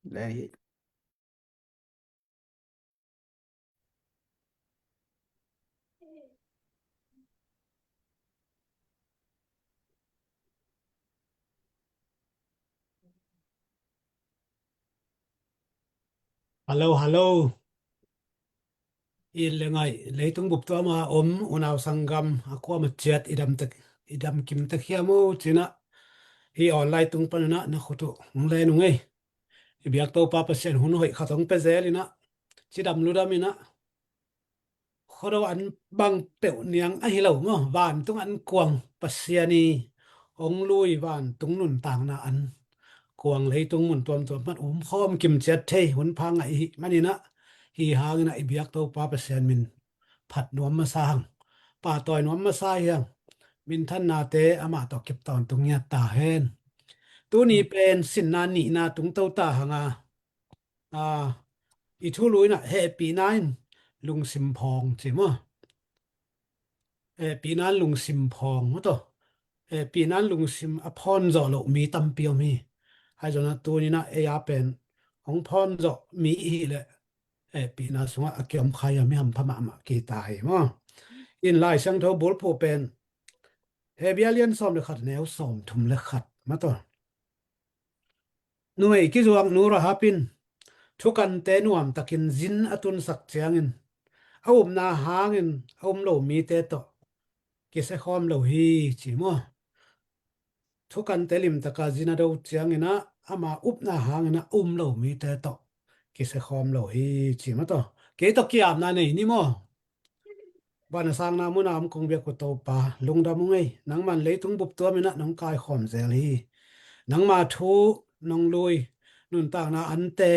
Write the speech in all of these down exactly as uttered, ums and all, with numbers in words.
Le hi. Hello, hello. In le ngai, leitung bup tuam a om unau sanggam a kuamah ciat i dam tek, i dam kim tek hiam uh ci-in ah, hih online tung panin ah na khut uh hong len ung ei. I biak Topa Pasian hun hoih khat hong pia zel in ah, cidam ludam in ah, khuado an bang peuh niang ahi lo maw, vantung an kuang Pasian i hong lui vantung nuntakna an kuang leitung mun tuamtuam pan umkhawm kimciat thei hun pha ngaih i hih manin ah, hih hangin ah i biak Topa Pasian min phat nuam masa hang, pahtawi nuam masa hi hang. Minthannate amah tawh kip tawntung ngiat ta hen. Tuni pen sinna nihna tungto ta hang a, a, i thulu in ah hehpihna in lungsim phawng ci maw? Hehpihna in lungsim phawng maw taw? Hehpihna in lungsim a phawn zawh loh mi tampi om hi. Ahi zongin ah tuni in ah ei a pen hong phawn zawh mi i hih leh hehpihna sungah a kiom kha i a mi hampha mahmah kita hi maw? In Lai Siangtho bulphuh pen Hebru a lian sawm le khat, neu sawm thum le khat maw taw? Numei kizuak nu Rahab in thukante nuamtakin zin a tunsak ciangin a upna hangin a um lo mite tawh kisia khawm lo hi ci maw? Thukante limtaka zin a do ciangin ah ama upna hangin ah a um lo mite tawh kisia khawm lo hi ci maw taw? Kei tawh ki-apna nei ni maw? Van a sangna muna om kong biak uh Topa, lungdam ung ei. Nangman leitung bup tuam in ah nong kaikhawm zel hi. Nangma thu nong lui nuntakna ante,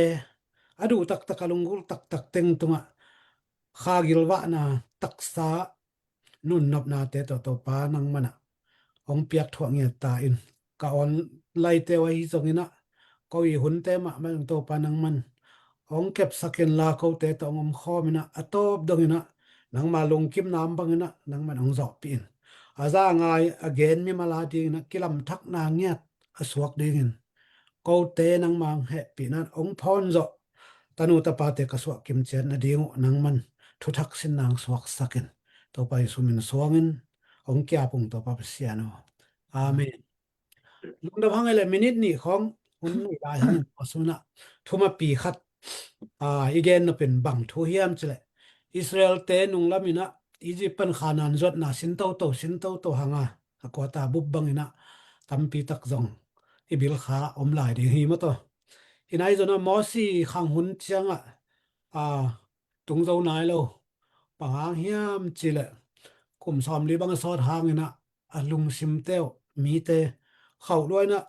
a duh taktak, a lunggulh taktak teng tungah kha gilvahna taksa nunnopnate tawh Topa nangman ah hong piak thuah ngiat ta in, ka online-te uh ahi zongin ah, ko i hunte mahmah in Topa nangman hong kepsak inla, kote tawh hong omkhawm in ah, a tawp dongin ah nangma lungkimna om bangin ah nangman hong zawhpih in, a za a ngai a gen mimal a dingin ah kilamthakna ngiat a suak dingin kote nangma hong hehpihna in hong phawn zawh tanu tapate ka suah kimciat nading uh nangman thuthak sinna hong suaksak in, Topa Jesu min suangin hong ki-ap ung Topa Pasian aw. Amen. Lungdam hang ei leh, minit nih khawng hun nei lai hangin, a sungah thumapi khat, a, i gen nop in bang thu hiam cih leh, Israel-te nunglam in ah Egypt pan Khanaan zuatna sin toto, sin toto hang a, a kuata bup bangin ah tampi tak zong i bil kha om lai ding hi maw taw? Hi nai zong ah Mosi khang hun ciangah, a, tung zo nai lo. Bang hang hiam cih leh kum sawmli bang a sawt hangin ah a lungsimte uh, mite khauh lua in ah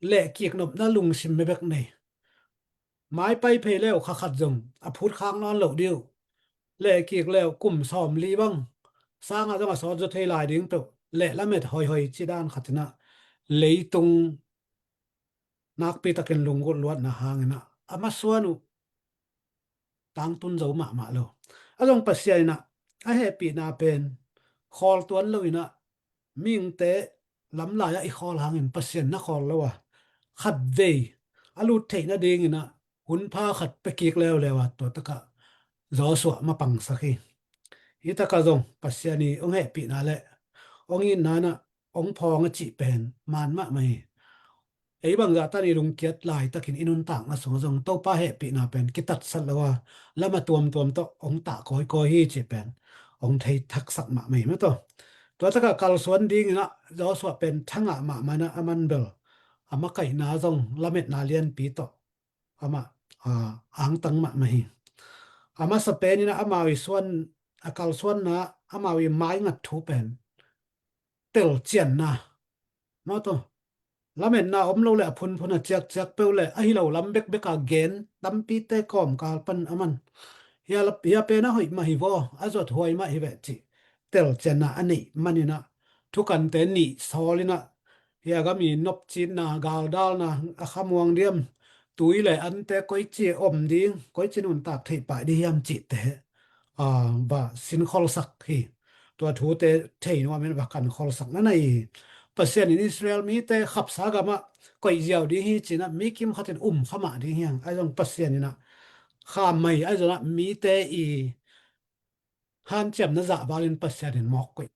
lehkik nopna lungsim bekbek nei. Mai pai phei le uh kha khat zong a phut khak nawn loh ding uh. Lehkik le uh kum sawmli bang sangah zong a sawt zaw thei lai ding peuh, leh lamet hoihoi cih dan khat in ah leitung nakpi takin lunggulh luatna hangin ah a masuan uh tangtun zo mahmah lo. A zong Pasian in ah a hehpihna pen khawl tuan lo in ah, mihingte lamlai-ah i khawl hangin Pasian na khawl lo a, khatvei a lut theih nadingin ah hun pha khat pia kik leuleu a, tua takah Joshua mapangsak hi. Hi takah zong Pasian i hong hehpihna le hong itna in ah hong phawng a cih pen man mahmah hi. Ei bangzah tan i lungkiat laitakin i nuntakna sungah zong Topa hehpihna pen kitatsat lo a, lam a tuamtuam tawh hong tah kawikawi hi cih pen hong thei thaksak mahmah hi maw taw? Tua takah kalsuan dingin ah Joshua pen thangah mahmah in ah, a man bel a makaihna zong lametna lianpi tawh amah, a, angtang mahmah hi. A masa pen in ah amau i suan, a kalsuanna, amau i maingat thu pen telcianna maw taw? Lametna om lo le a phunphun a ciakciak peuh le ahi lo lam bekbek a gen tampite kawmkal pan a man, hia la, hia pen a hoih mah hi vaw, a zuat huai mah hi veh cih telcianna a neih manin ah thukante nih sawl in ah, hia gam i nopcitna, galdalna, a khamuang diam, tui le ante koici om ding, koici nuntak theih pah ding hiam cihte, a, va sinkholsak hi. Tua thute thei nuamin va kankholsak na nei hi. Pasian in Israel mite khapsa gamah koih ziau ding hi cinah mi kim khatin um kha mah ding hiang. Ahi zong Pasian inah khamai ahi zonah mite i hanciamna zah valin Pasian in mawk koih.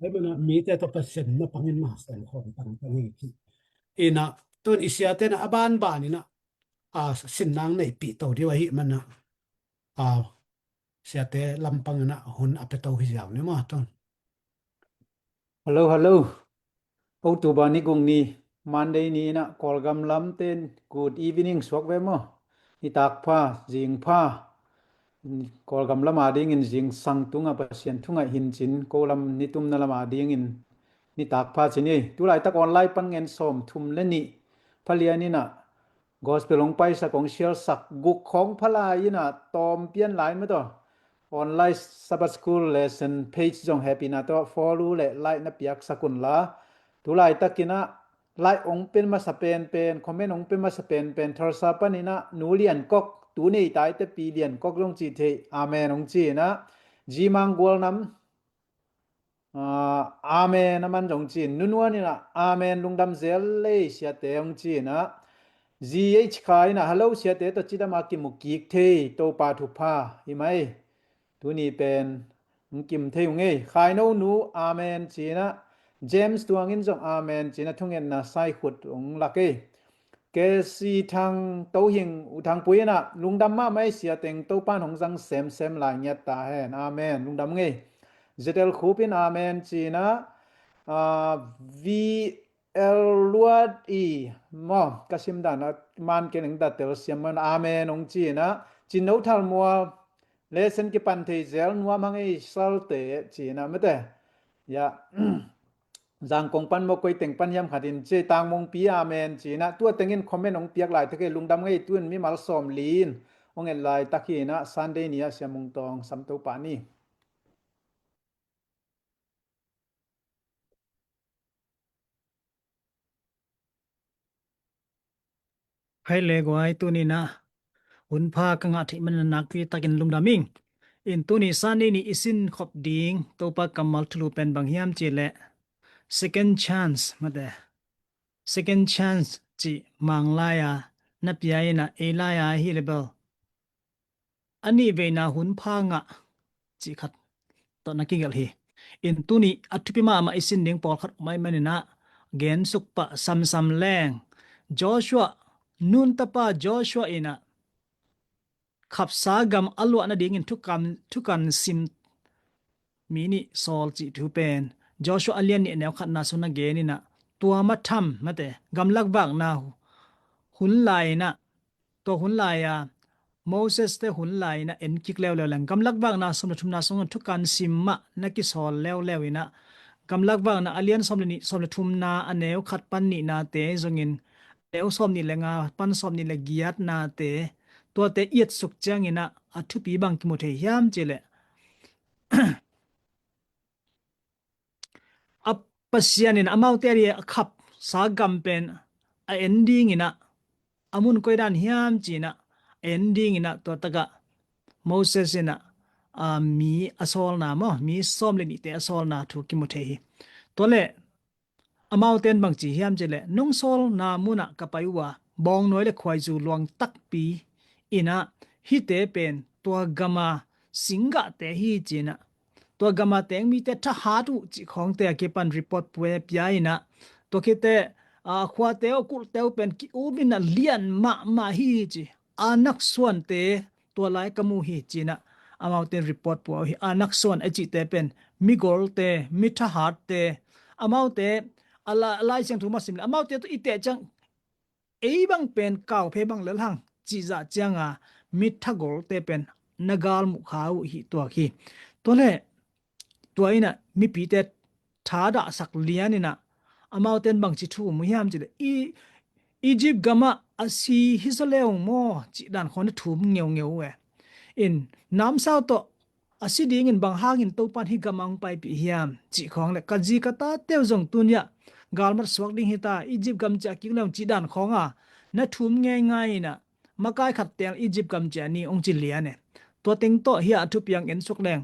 Ahi manah mite tawh Pasian in na pangin mah sian khawm tangtang hi. Inah tun i siate na a banban inah a sinnang neihpih to dih ahi manah a siate lampang inah hun a pia to hi ziau ni maw tun. Hello, hello. October ni guk ni Monday ni inah Kawlgam lamten good evening suak ve maw? Nitak pha, zing pha. Kawlgam lam adingin zingsang tungah Pasian thu ngaih hincin, ko lam nitumna lam adingin nitak pha ci ni. Tulaitak online pan ngen sawm thum le nih phalian inah gospel hong paisak hong sialsak guk khawng phalai inah tawm pian lai mataw. Online Sabbath School lesson page zong hehpihna tawh follow le like na piaksak unla. Tulaitakinah like hong pia masa penpen, comment hong pia masa penpen, Tulsa paninah Nu Lian Kok, tu nei taite Pi Lian Kok zong ci thei, amen hong ci inah. Zimang Gualnam, ah, amen a man zong ci in. Nu Nuan inah amen, lungdam zel lei siate hong ci inah. Zi H Kha inah hello siate tawh cidam a kimu kik thei, Topa thupha hi mai. Tuni pen hong kim thei ung ei. Khaino Nu amen cinah, James Tuang in zong amen cinah thungetna saikhut hong lak ei. K C Thang, Tohing, U Thangpui inah lungdam mahmah ei, siateng Topan hong zang semsem lai ngiat ta hen. Amen. Lungdam ngei. Zetel Khup in amen cinah, ah, V L Luat i maw, ka simdan a man kening da tel siam man, amen hong cinah. Cinno Thal Mual, lesson kipan thei zel nuam hang ei salte cinah mate. Ya. Zangkong pan maw koi teng pan hiam khatin ci, Tang Mongpi amen cinah, tua tengin comment hong piak laitak ei, lungdam ngei. Tuin mimal sawm li in hong et laitak hi inah, Sunday ni ah Sia Mung Tawng Sam Topa ni. Hai le guai, tuni inah hun pha ka ngah theih man nakpi takin lungdam ing. In tuni Sunday ni i sin khop ding Topa kammal thulu pen bang hiam cih leh second chance mate. Second chance cih Mang lai-a na pia inah, ei lai-a hi le bel a nih veina hun pha ngah cih khat tawh na kigelh hi. In tuni a thupi mahmah i sin ding pawlkhat om ahih maninah gensuk pah samsam leng. Joshua, Nun tapa Joshua inah khapsa gam a luah nadingin thukan, thukan sim mi nih sawl cih thu pen Joshua a lian nih a neu khatna sung na gen inah, tua ma tham mate, gamlak vakna hun lai inah, tua hun lai-a Moses te hun lai inah en kik leuleu leng, gamlak vakna sawm le thumna sungah thukan sim mah na kisawl leuleu inah, gamlak vakna a lian sawm le nih, sawm le thumna a neu khat pan nihnate zongin, a neu sawm nih le nga pan sawm nih le giatnate, tuate i et suk ciang inah a thupi bang kimu thei hiam cih leh a Pasian in amaute a khapsa gam pen a en ding inah, a mun koi dan hiam ci inah a en ding inah, tua takah Moses inah, a, mi a sawlna maw, mi sawm le nihte a sawlna thu kimu thei hi. Tua leh amaute in bang ci hiam cih leh, nong sawlna munah ka pai uh a, bawngnawi le khuaizu luang takpi inah, hihte pen tua gama singgahte hi ci inah, tua gama teng mite thahat uh cih khawngte a kipan report pua pia inah, tua khite, a, khuate uh, kulhte uh pen ki-um inah lian mahmah hi ci. Anak suante tua lai ka mu hi ci inah amaute report pua uh hi. Anak suan a cihte pen migolte, mi thahatte, amaute a la-, Lai Siangtho mah sim leh amaute tawh i teh ciang ei bang pen kau phei bang lel hang cih zah cianga mi thagolte pen na galmuh kha uh hi tuak hi. Tua leh tua inah mipite thadahsak lian inah amaute in bangci thum uh hiam cih leh, i, Egypt gamah a si hi zaw leu maw cih dan khawng na thum ngeungeu uh e. In namsau tawh a si dingin bang hangin Topan hih gamah hong paipih hiam cih khawng le, ka zi ka tate uh zong tuni-ah galmat suak ding hi ta, Egypt gam ciah kik leng cih dan khawnga na thum ngeingai inah, makai khat teng Egypt gam ciah ni hong ci lian e. Tua teng tawh hih a thupiang en suk leng,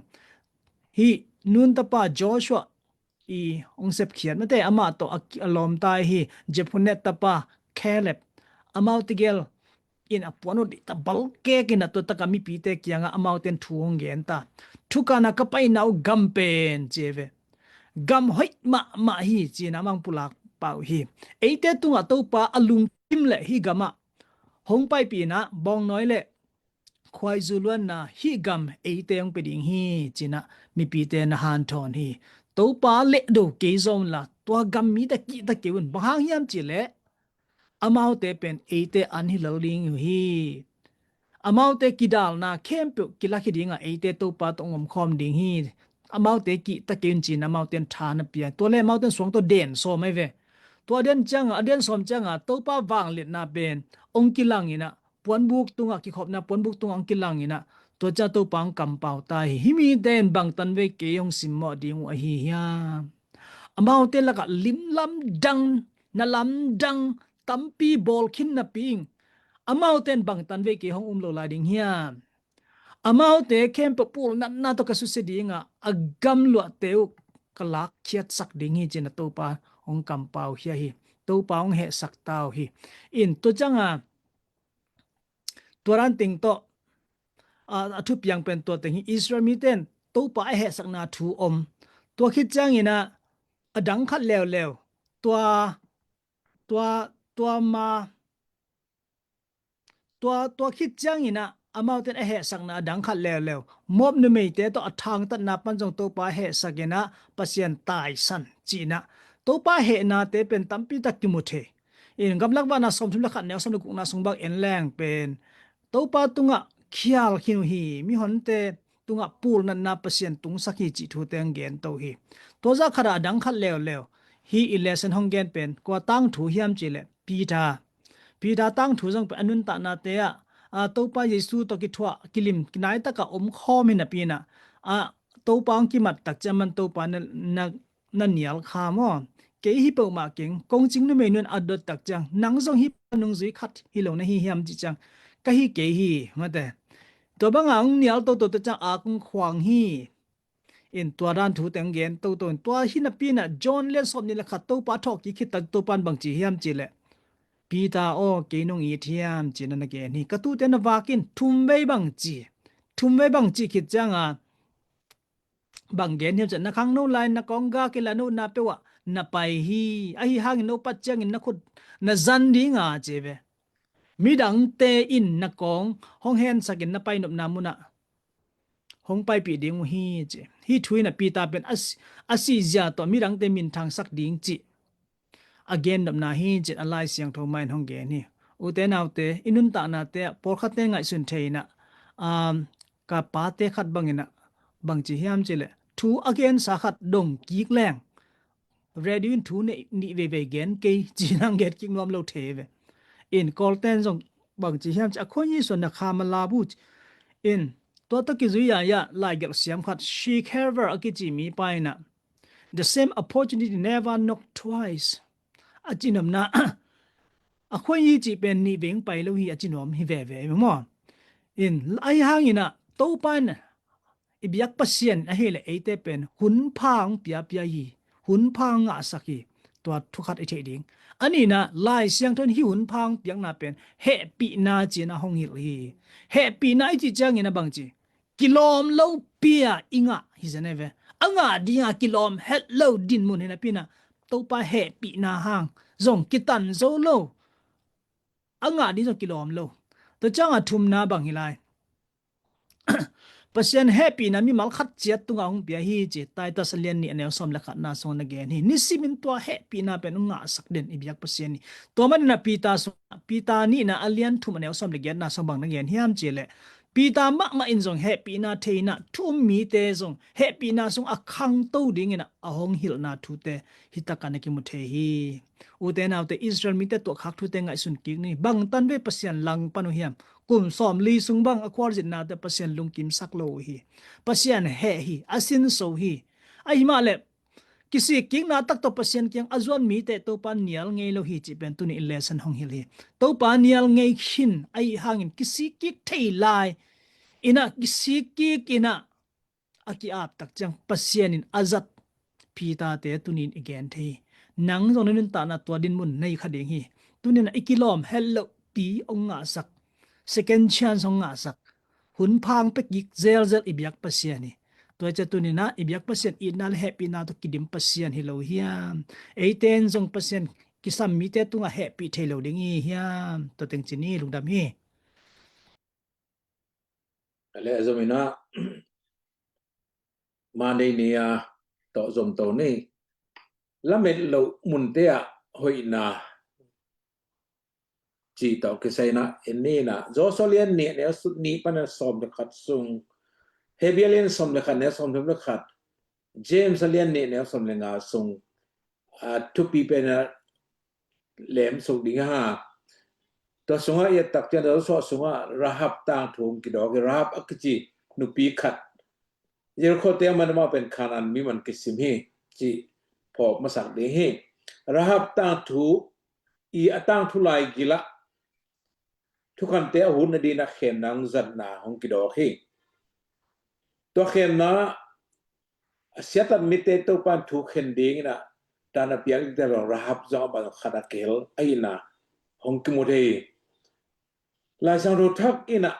hih Nun tapa Joshua i hong sepkhiat mate, amah tawh a, a lawmta hi Jephunneh tapa Caleb, amau tegel in a puan uh dih ta balkek in a, tua taka mipite kiangah amaute in thu hong gen ta. Thukanah ka paina uh gam pen ci ve. Gam hoih mahmah hi ci-in amau pulak pah uh hi. Eite tungah Topa a lungkim leh hih gamah hong paipih in a, bawngnawi leh khuaizu luanna hih gam eite hong pia ding hi ci-in a mipite na hanthawn hi. Topa lehdo kei zaw unla, tua gam mite kihta kei un. Bang hang hiam cih leh amaute pen eite an hi lel ding uh hi. Amaute kidalna khempeuh kilak hi ding a, eite Topa tawh hong omkhawm ding hi. Amaute kihta kei un ci-in amaute in tha na pia. Tua leh amaute in suang tawh den sawm ahi ve. Tua den ciangah, a den sawm ciangah Topa vangliatna pen hong kilang in a, puanbuk tungah, kikhopna puanbuk tungah hong kilang in a, tua ciang Topa hong kampau ta hi. Hih mite in bangtan vei kei hong simmawh ding uh ahi hiam? Amaute lakah lim lamdang, na lamdang tampi bawl khin napi in, amaute in bangtan vei kei hong um lo lai ding hiam? Amaute khempeuh pulnatna tawh ka susia ding a, a gamluahte uh ka lakkhiatsak ding hi ci-in a Topa hong kampau khia hi. Topa hong hehsak ta uh hi. In tua ciangah tua dan teng tawh, a, a thupiang pen tua teng hi. Israel mite in Topa a hehsakna thu om. Tua khit ciangin a, a dang khat leuleu, tua, tua, tua ma, tua, tua khit ciangin a, amaute in a hehsakna a dang khat leuleu, Moab numeite tawh a thangtatna pan zong Topa a hehsak in a, Pasian taisan ci-in a, Topa hehnate pen tampi tak kimu thei. In Gamlak Vanna sawmthum le khat, neu sawm le gukna sung bang en leng pen Topa tungah khial khin uh hi. Mihonte tungah pulnatna Pasian tungsak hi cih thute hong gen to hi. Tua zah khat ah a dang khat leuleu, hih i lesson hong gen pen kua tangthu hiam cih leh Peter. Peter tangthu zong pen a nuntaknate ah, a, Topa Jesu tawh kithuah, kilim, kinaitak a omkhawm hi napi in a, a, Topa hong kimat tak ciang aman Topa na, na, na nial kha maw? Kei hi peuhmah keng, kongcing numei nu in a dot tak ciang, nang zong hih pa nungzui khat hi lo na hi hiam cih ciang, ka hi kei hi, mate. Tua banga hong nial toto tak ciang a kong khuang hi. In tua dan thute hong gen toto in, tua hi napi in a John lian sawm nih le khat Topa thawhkik khit tak Topa in bang ci hiam cih leh, Peter aw, kei nong it hiam ci-in a na gen hi. Ka tute na vak in, thum vei bang ci. Thum vei bang ci khit ciangah bang gen hiam cih leh, na khangno lai-in na kawng gak in la, na utna peuh ah na pai hi. Ahi hangin na upat ciangin na khut na zan ding a ci ve. Midangte in na kawng hong hensak in na painopna munah hong paipih ding uh hi ci. Hih thu in a Peter pen a si, a sihzia tawh midangte minthangsak ding cih a gennopna hi ci-in a Lai Siangtho mah in hong gen hi. Ute naute, i nuntaknate ah pawlkhatte ngaihsun thei in a, um, ka pate khat bangin a bang ci hiam cih leh, thu a gensa khat dong kik leng, radio in thu nih, nih veivei gen kei ci-in hong gen kik nuam lo thei ve. In Kawlten zong bang ci hiam cih leh, a khuaini suan na kha ma la bu ci. In tua tawh kizui a, ya, laigelh siam khat, Chick Harvard a kici mipa in a, "The same opportunity never knock twice," a ci nuamna, a khuaini cih pen nih vei hong pai lo hi a ci nuam hi veve maw? In ahi hangin a, Topa in i biak Pasian ahih leh eite pen hun pha hong piapia hi, hun pha hong ngahsak hi. Tua thu khat i theih ding. A nihna, Lai Siangtho in hih hun pha hong piakna pen hehpihna ci-in a hong hilh hi. Hehpihna i cih ciangin a bang ci, kilawm lopi-a i ngah hi zen e ve. A ngah dinga kilawm het lo dinmun hi napi in a, Topa hehpihna hang zong kitan zo lo. A ngah ding zong kilawm lo. Tua ciangah thumna bang hi lai? Pasian hehpihna mimal khat ciat tungah hong pia hi ci, Titus a lian nih a neu sawm le khatna sung na gen hi. Nisimin tua hehpihna pen hong ngahsak den i biak Pasian hi. Tua manin a Peter sung, Peter nihna a lian thum a neu sawm le giatna sung bang na gen hiam cih leh, Peter mahmah in zong hehpihna thei in a, thu um mite zong hehpihna sung a khangto dingin a, a hong hilhna thute hih takah na kimu thei hi. Ute naute, Israel mite tuahkhak thute ngaihsun kik ni. Bangtan vei Pasian langpan uh hiam? Kum sawmli sung bang a khualzinate Pasian lungkimsak lo uh hi. Pasian heh hi, a sinso hi. Ahi mah leh, kisik kikna tak tawh Pasian kiang a zuan mite Topa nial ngei lo hi cih pen tuni in lesson hong hilh hi. Topa nial ngei khin ahi hangin kisik kik thei lai in a, kisik kik in a, a ki-ap tak ciang Pasian in a zat, Peter te tunin i gen thei hi. Nang zong na nuntakna tua dinmun nei kha ding hi. Tunin a i kilawm het loh pi hong ngahsak, second chance hong ngahsak, hun phang pia kik zelzel i biak Pasian hi. Tua ciang tunin a i biak Pasian itna le hehpihna tawh kidim Pasian hi lo hiam? Eite in zong Pasian kisam mite tungah hehpih thei lo ding i hiam? Tua teng ci ni, lungdam hi. A le a zom in a, Monday ni a tawh zom to ni. Lamet loh munte ah hoihna cih tawh kisai in a, en ni in a, Joshua lian nih, neu su-, nih pan a sawm le khat sung, Hebrew lian sawm le khat, neu sawm thum le khat, James a lian nih, neu sawm le nga sung, a, thupi pen a lem suk ding a. Tua sungah i et tak ciang, Joshua sungah Rahab tangthu hong kidawk hi. Rahab a kici nupi khat, Jericho te a man, amah pen Kanaan mi man kisim hi, cih phawk masak ding hi. Rahab tangthu i a tangthu lai gil ah thukhante a hut nading a khemna hong zatna hong kidawk hi. Tua khemna a siatat mite Topa'n thu khen ding in a, dan a piak dingte zong Rahab zong a bang khat a kihel ahihna hong kimu thei hi. Laisiangtho Thak in a,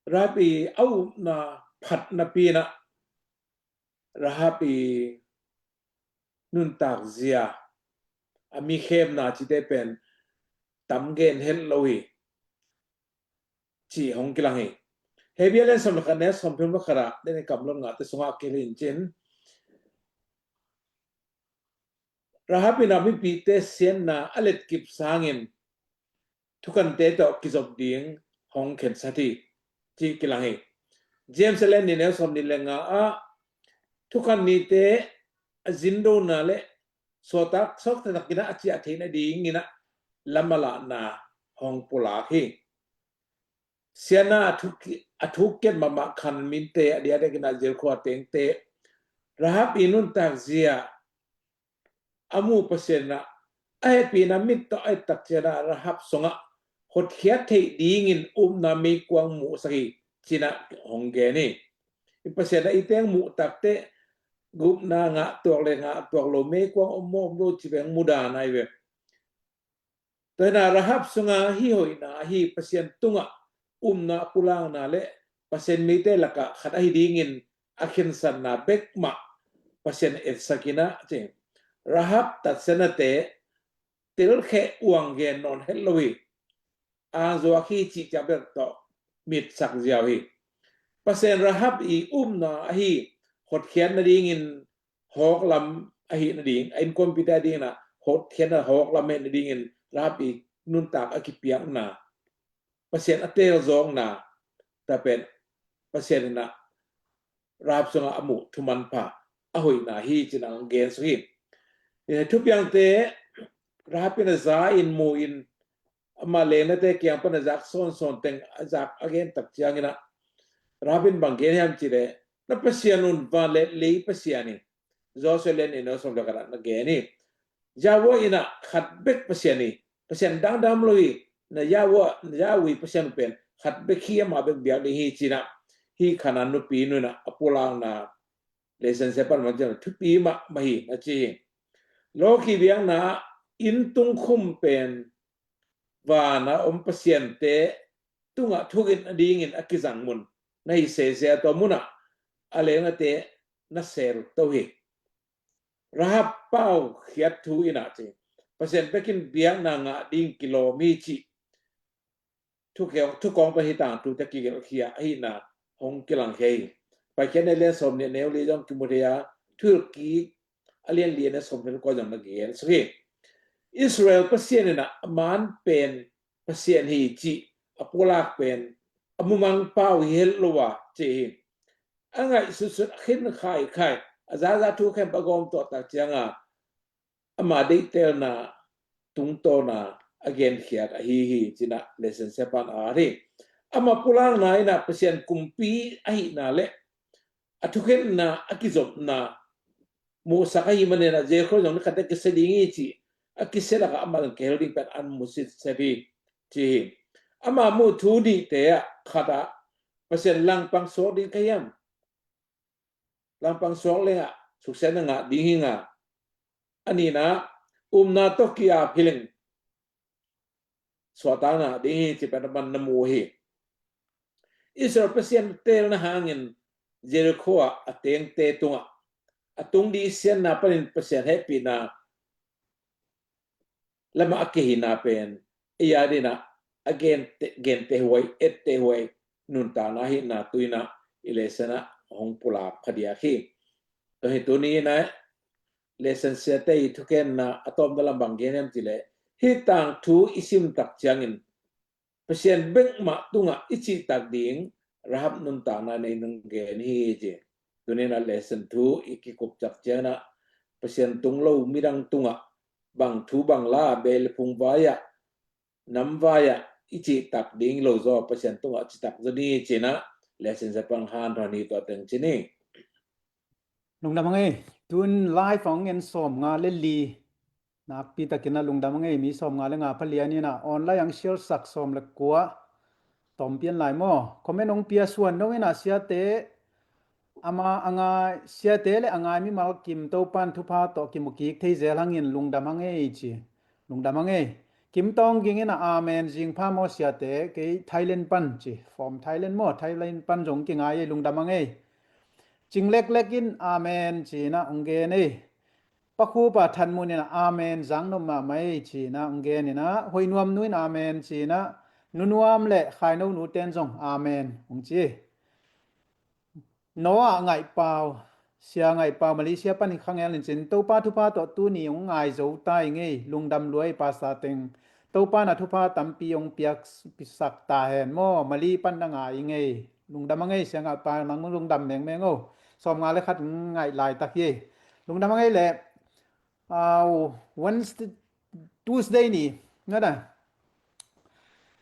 Rahab i a upna phat napi in a, Rahab i nuntak zia, a mi khemna cihte pen tam gen het lo hi, cih hong kilang hi. Hebrew lian sawm le khat, neu sawm thum le khat ah, den i kam lon ngahte sungah kihel hi in cin, Rahab in a mipite siatna a letkip sangin thukhante tawh kizop ding hong khensat hi, ci kilang hi. James a lian nih, neu sawm nih le nga ah, thukhan nihte a zindona le suahtak suakta takin a ciah theih nadingin a lam a lahna hong pulak hi. Siatna a thuk, a thuk kiat mahmah Kanaan mite, a diakdiakin a Jericho a tengte, Rahab i nuntak zia a mu Pasian in a, a hehpihna mit tawh a et tak ciang a, Rahab sungah hotkhiat theih dingin upna meikuang muhsak hi, ci-in a hong gen hi. I Pasian in a i teng muh takteh gupna ngah tuak le ngah tuak lo, meikuang om maw om lo cih beng mudan ahi ve. Tua hi in a, Rahab sungah hih hoihna ahi, Pasian tungah upna pulakna le Pasian mite lakah khat ahi dingin a khensatna bek mah Pasian etsak in a, ci. Rahab tatsatnate telkhiat uang gen nawn het lo hi. Angzuak hi cih ciang bek tawh mitsak ziau hi. Pasian Rahab i upna ahi hotkhiat nadingin hawklam ahih nading, a innkuanpihte adingin a hotkhiatna hawklam ahih nadingin Rahab i nuntak a kipiakna, Pasian a teelzawkna, tua pen Pasian in a Rahab sungah a muh thumanpha a hoihna hi, ci-in a hong gen suk hi. Eh, thupiangte, Rahab in a za in, mu in, ama lengnate kiang pan a zak sawnsawn teng a zak a gen tak ciangin a, Rahab in bang gen hiam cih leh, na Pasian un van le lei Pasian hi. Joshua lian nih, neu sawm le khat ah na gen hi. Yahweh in a khat bek Pasian hi. Pasian dangdang om lo hi. Na Yahweh, na Yahweh Pasian pen khat bek hi, amah bek biak ding hi, ci-in a, hih Kanaan nupi nu in a a pulakna, Laisiangtho pan mang ciang thupi mahmah hi, na ci hi. Lawki biakna ah inn tungkhum pen van a om pasiante tungah thukit nadingin a kizang mun na hi sese a, tua munah a lengnate na sel to hi. Rahab paukhiat thu in a, ci, Pasian bekin biakna ngah ding kilawm hi, cih thukawng, thukawng pan hih tangthute kigelhkhia ahihna hong kilangkhia hi. Paikhiatna lian sawm nih, neu li zong kimu thei a, Thuhilhkik a lian li, a neu sawm thum le kua zong na gen suk hi. Israel Pasian in a, a man pen Pasian hi cih a pulak pen a mumang pau hi het lo a, ci hi. A ngaihsutsut, a khin khaikhai, a zaza thu khempeuh a gawm tuah tak ciang a, ama deihtelna tungtawna a genkhiat ahi hi, ci-in a Laisiangtho pan a at hi. Ama pulakna in a Pasian kumpi ahihna le a thukhenna, a kizopna muhsak ahih manin a, Jericho zong ni khat a kisia ding hi, ci, a kisia lakah amah zong kihel ding pen an mu sitset hi, ci hi. Ama muh thu nihte ah khat ah, Pasian langpang suak ding ka hiam? Langpang suak leng ah suksiatna ngah ding hi nga. A nihna, upna tawh ki-ap hi leng suahtakna ding hi ci pen a man na mu hi. Israel Pasian teelna hangin Jericho ah a tengte tungah a tung ding siatna panin Pasian hehpihna lamah a kihina pen ei a dinah a gente, gente huai, ette huai nuntakna hihna tuinah i lesson ah hong pulak phadiak hi. Tua hi tuni inah lesson siate i thukenna a tawpna lam bang gen hiam cileh, hih tangthu i sim tak ciangin Pasian bek mah tungah i cihtak ding Rahab nuntakna nei nong gen hi ci. Tuninah lesson thu i kikup tak cianginah Pasian tung lo midang tungah bang thu bang la, beh le phung vai-ah, nam vai-ah i cihtak ding lo zaw Pasian tungah citak zaw ni cinah lesson siapa hong hanthawn hi. Tua teng ci ni. Lungdam a ngei. Tun live hong en sawmnga le li, nakpi takin a lungdam a ngei. Mi sawmnga le nga pha lian inah online ang share sak sawm le kua tawm pian lai maw? Comment hong pia suan no inah siate, ama a ngai, siate le a ngai mimal kim Topan thupha tawh kimu kik thei zel hangin lungdam a ngei ci. Lungdam a ngei. Kim Tawng Ging inah amen zing pha maw siate, kei Thailand pan ci. From Thailand maw, Thailand pan zong kingai ei, lungdam a ngei. Cing Leklek in amen cinah hong gen ei. Pakhupa Thanmun inah amen, zang nop mahmah ei cinah hong gen inah, Hoih Nuam Nu in amen cinah, Nu Nuam le Khaino Nu ten zong amen hong ci. Noah Ngaihpau, Sia Ngaihpau, Malaysia pan hi khangel in cin, Topa thupha tawh tuni hong ngai zo ta i ngei, lungdam lua i Pastor teng. Topa na thupha tampi hong piak, pisak ta hen maw, Mali pan na ngai i ngei. Lungdam a ngei Sia Ngaihpau, nang lungdam mengmeng o. Sawmnga le khat ngaih laitak hi. Lungdam a ngei le, uh, Wednesday, Tuesday ni, ngada.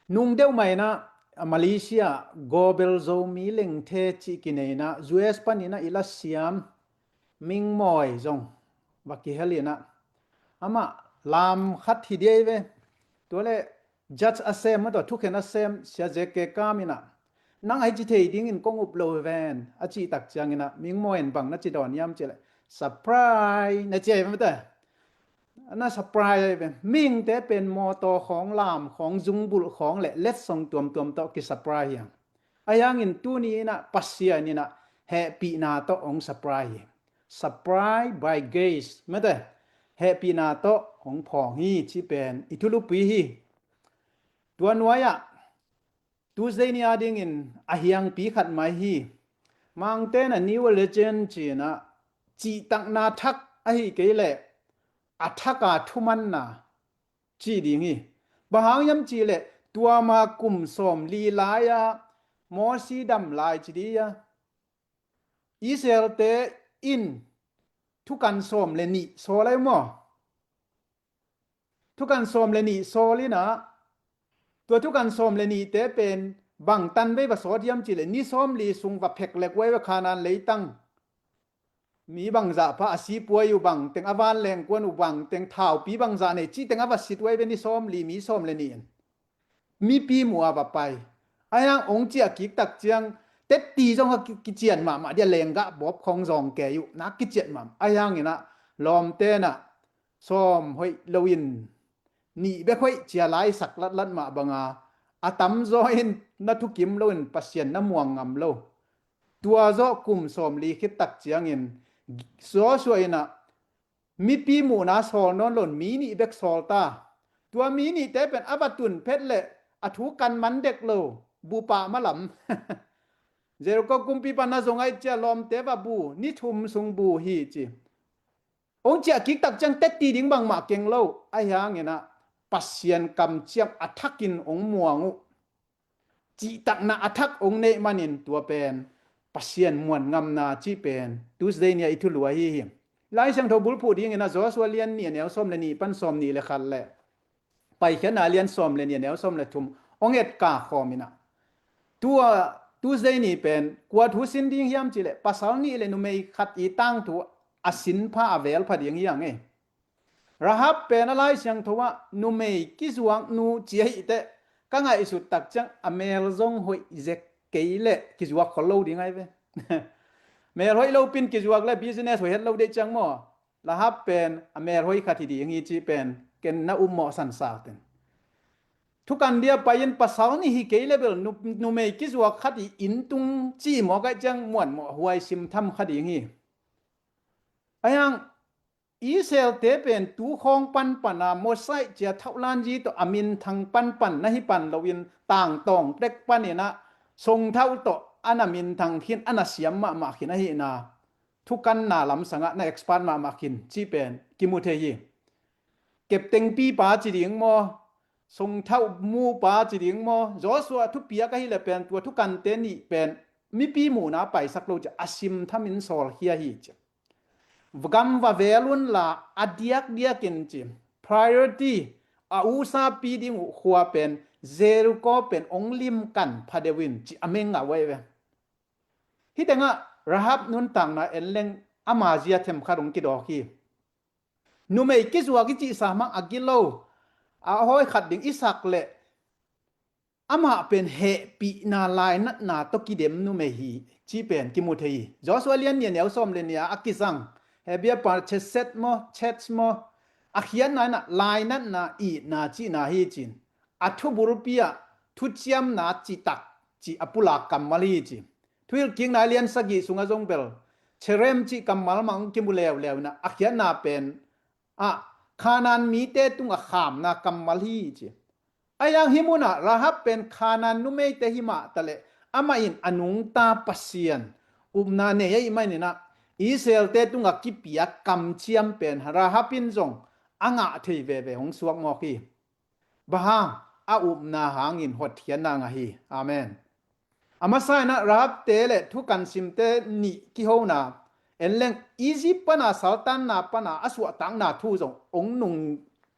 Nung deuh mah inah, ah, Malaysia, Gobel Zomi Lengthe cih kinei inah, U S pan inah i la siam, Ming Mawi zong va kihel inah. Amah lam khat hi dia i ve. Tua le judge a sem, maw, tua thukhen a sem, Sia J K Kam inah, nang ahi ci thei dingin kong up lo hi ven, a cihtak cianginah, Ming Mawi in bang na ci dawn hiam cileh, surprise, na ci ahi ve, maw, tua. Na surprise ahi ve. Mihingte pen mawtaw khawng, lam khawng, zungbulh khawng le letsong tuamtuam tawh ki surprise hiam. Ahi hangin tuni inah Pasian inah hehpihna tawh hong surprise hi. Surprise by grace, maw, tua. Hehpihna tawh hong phawng hi ci pen i thulupui hi. Tua nuai-ah Tuesday ni a dingin a hiangpi khat mai hi. Mangte na New Legend cinah cihtakna thak ahi kei leh a thak a thumanna ci ding hi. Bang hang hiam cileh, tua ma kum sawmli lai-a Mawsi dam lai ci dih a, Israelte in thukan sawm le nih sawl ahi maw? Thukan sawm le nih sawl inah, tua thukan sawm le nihte pen bang tan vei va sawt hiam cileh, ni sawmli sung va phek lek uh ahi ve, Khanaan leitang. Mi bangzah pha a sipuai uh bangteng, a vanleng kuan uh bangteng, thaupi bangzah nei cih teng a va sit uh ahi ve, ni sawmli, mi sawm le nih in. Mipi muh a va pai. Ahi hang hong ciah kik tak ciang, tetti zong a ki-, kician mahmah dia, lenggah bawp khawng zawng kei uh, nak kician mahmah. Ahi hang inah lawmte nah sawm hoih loin nih bek hoih cia laisak latlat mah banga, a tamzaw in na thukim loin Pasian na muang ngam lo. Tua zawh kum sawmli khit tak ciangin Joshua inah mipi muhna sawl nawn loin mi nih bek sawl ta. Tua mi nihte pen a va tun phet leh a thu kan man dek lo, bu pah malam. Jericho kumpipa na zong ahi cia lawmte va bu, ni thum sung bu hi ci. Hong ciah kik tak ciang tetti ding bangmah keng lo. Ahi hang inah Pasian kamciam a thakin hong muang uh. Cihtakna a thak hong neih manin tua pen Pasian muan ngamna cih pen Tuesday ni-a i thulu ahi hi. Lai Siangtho bulphuh dingin a Joshua lian nih a neu sawm le nih pan sawm nih le khat le Paikhiatna lian sawm le nih a neu sawm le thum hong etkak khawm inah, tua Tuesday ni pen kua thu sin ding hiam cileh, pasal nih le numei khat i tangthu a sin pha a vel pha ding hi a ngei. Rahab pen a Lai Siangtho ah numei kizuak nu ci ahih teh, ka ngaihsut tak ciang a mel zong hoih zek kei leh kizuak khol lo ding ahi ve. Mel hoih lo pin kizuak le business hoih het lo deih ciang maw, Rahab pen a mel hoih khat hi ding hi cih pen ken na upmawh sansak ten. Thukan dia pai-in pasal nih hi kei le bel nu, numei kizuak khat i inn tung cih mawk ahih ciang muanmawh huai simtham kha ding hi. Ahiang Israelte pen tukhawng panpan a Mosai cia thauhlanzi tawh a minthang panpan na hi pan loin tangtawng tek panin ah songthauh tawh a na minthang khin, a na siam mahmah khin ahihna, thukanna lamsangah na expert mahmah khin cih pen kimu thei hi. Keptengpipa ci ding maw, songthauh mupa ci ding maw, Joshua thupiak ahileh pen tua thukante nih pen mipi muhna paisak lo cia a simthamin sawlkhia hi cia. Gam va vel unla a diakdiakin ci, priority a usapi ding uh khua pen Jericho pen ong limkan phadeuh in ci a meng ngah uh ahi ve. Hih tengah Rahab nuntakna en leng ama zia themkhat ong kidawk hi. Numei kizuak i cihsa mah a gilo a hawi khat ding i sak leh amah pen hehpihna lainatna tawh kidem numei hi cih pen kimu thei hi. Joshua lian nih a neu sawm le nih a kizang Hebia pa Chesed maw, Chesed maw, a khiatna in ah lainatna, itna cihna hi cin, a thubulpi ah thuciamna citak cih a pulak kammal hi ci. Thuhilhkikna lian sagih sungah zong bel Cherem cih kammal mah hong kimu leuleu in ah a khiatna pen ah Khanaan mite tungah khamna kammal hi ci. Ahiang hih munah Rahab pen Khanaan numeite hi mah taleh amah in a nungta Pasian upna nei ahih manin ah Israelte tungah kipiak kamciam pen Rahab in zong a ngah thei veve hong suak mawk hi. Bang hang? A upna hangin hotkhiatna ngah hi. Amen. A masa in ah Rahabte le thukan simte nih kihona en leng Egypt pana saltanna pana a suahtakna thu zong ong nung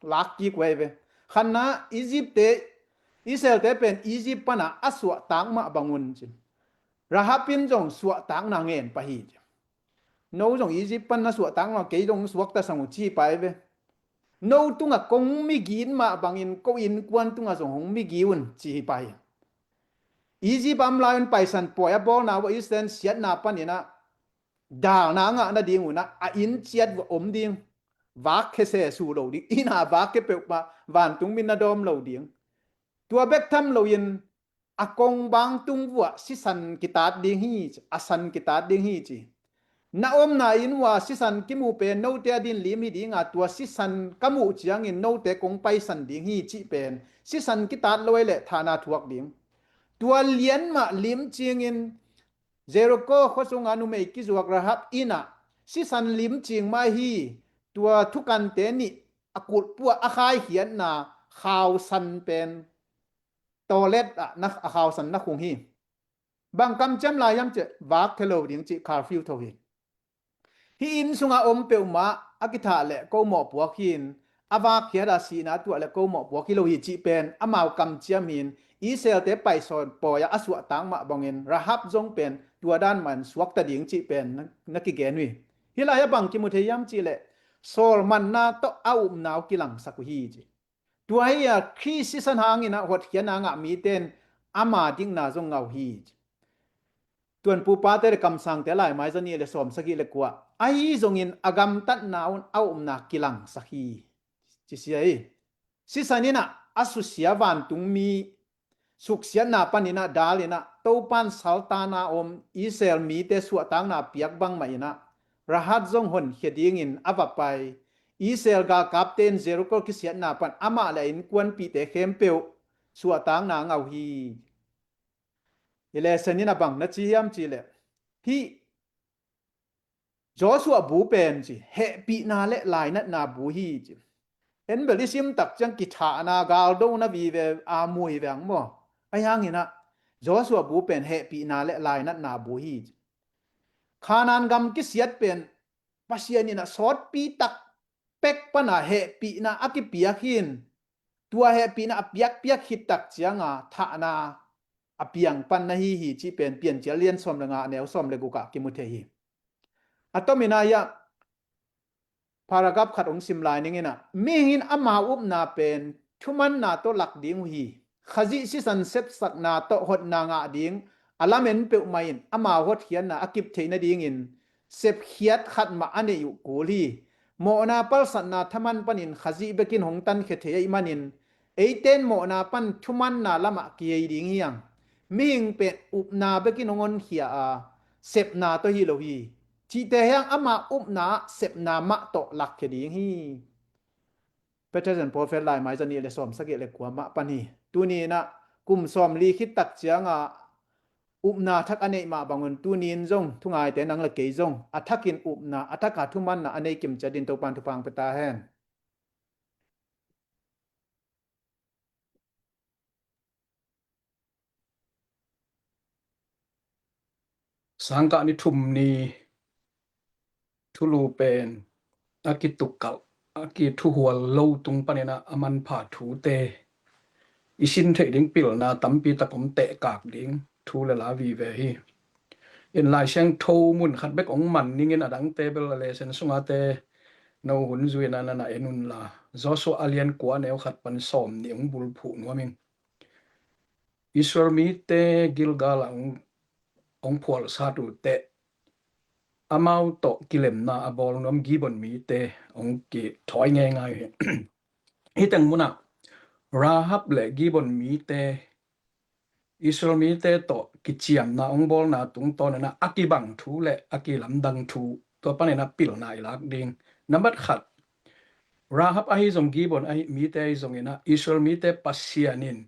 lak kik uh ahi ve. Khatna Egyptte, Israelte pen Egypt pana a suahtak mah bangun ci, Rahab in zong suahtakna ngen pah hi ci. No zong Egypt pan na suahtak mah kei zong suakta sang uh ci pah ahi ve. No tungah kong migi in mah bangin ko innkuan tungah zong hong migi un ci hi pah hi. Egypt a om lai un Paisan pawi a bawlna uh a Israel siatna panin ah dalna a ngah nading un ah a inn ciat uh a om ding. Vak khese su lo ding, inn a vak khe peuhmah vantung min na dawm lo ding. Tua bek tham loin a kong bang tung uh ah sisan kitat ding hi ci, a san kitat ding hi ci. Na omna inn uh ah sisan kimu pen note a din lim hi ding a, tua sisan ka muh ciangin note kong paisan ding hi cih pen sisan kitat lo ahih leh thahna thuak ding. Tua lian mah lim cingin Jericho khuasung a numei kizuak Rahab inn ah sisan lim cing mah hi. Tua thukante nih a kulhpu ah a khaikhiatna khausan pen toilet ah na, a khausan na khung hi. Bang kamciam lai hiam cih leh vak khe lo ding cih curfew tho hi. Hih inn sungah om peuhmah a kithah leh ko mawhpuak hi in, a vak khiat a sihna tuah leh ko mawhpuak hi lo hi cih pen amau kamciam hi in, Israelte Paisan pawi ah a suahtak mah bangin Rahab zong pen tua dan mah in suakta ding cih pen na, na kigen uh hi. Hih lai ah bang kimu thei hiam cih leh sawlmanna tawh a upna uh kilangsak uh hi ci. Tua hi a Khrist sisan hangin ah hotkhiatna ngah mite in ama dikna zong ngah uh hi. Tuanpupate le kamsangte laimai za nih le sawm sagih le kua ahi zongin a gamtatna un a upna kilangsak hi. Ci sia hi. Sisan in ah a susia vantungmi suksiatna panin ah dal in ah Topan saltanna om Israel mite suahtakna piak bangmah in ah Rahab zong honkhia dingin a va pai. Israel galkapte in Jericho kisiatna pan amah le a innkuanpihte khempeuh suahtakna ngah uh hi. I lesson in ah bang na ci hiam cih leh hih Joshua bu pen ci hehpihna le lainatna bu hi ci. En bel i sim tak ciang kithahna galdona vive a mu hi veng maw? Ahi hangin ah Joshua bu pen hehpihna le lainatna bu hi ci. Khanaan gam kisiat pen Pasian in ah sawtpi tak pek pana hehpihna a kipiak hi in, tua hehpihna a piakpiak khit tak cianga thahna a piang pan na hi hi cih pen Piancil lian sawm le nga a neu sawm le guk ah kimu thei hi. A tomin ah hiah paragraph khat hong sim lai ning in ah, mihing in amau upna pen thumanna tawh lak ding uh hi. Khazih sisan sepsakna tawh hotna ngah ding a lamen peuhmah in amau hotkhiatna a kip theih nadingin sepkhiat khat mah a neih uh kul hi. Mawhna palsatna thaman panin Khazih bekin hong tankhia thei ahih manin eiten mawhna pan thumanna lamah kihei ding hi hang. Mihing pen upna bekin hong honkhia a, sepna tawh hi lo hi. Cihte hiang ama upna ah sepna mah tawh lakkhia ding hi. Peter Zen Prophet Lai Mai zanih le sawm sagih le kua mah pan hi. Tuni inah kum sawm li khit tak cianga upna thak a neih mah bangun tuni in zong thungaite nang le kei zong a thakin upna a thaka thumanna a nei kimcia din Topan thupha pia ta hen. Sangkah ni thum ni thulu pen a kitukalh, a kithuhual lo tung paninah a manpha thute i sin theih ding pilna tampi tak om tehkak ding thu le la vive hi. In Lai Siangtho mun khat bek ong man ningin a dangte bel a lesen sungate no hun zuina nana en unla, Joshua a lian kua neu khat pan sawm nih ong bulphuh nuam ing. Israel mite Gilgal ah ong, ong phualsat uh teh amau tawh kilemna a bawl nuam Gibeon mite ong kithawi ngeingai uh hi. Hiteng munah Rahab le Gibeon mite Israel mite tawh kiciamna ong bawlna tungtawn inah a kibang thu le a kilamdang thu tua paninah pilna i lak ding. Nambat khat, Rahab ahi zong Gibeon ahi mite ahi zonginah Israel mite Pasian in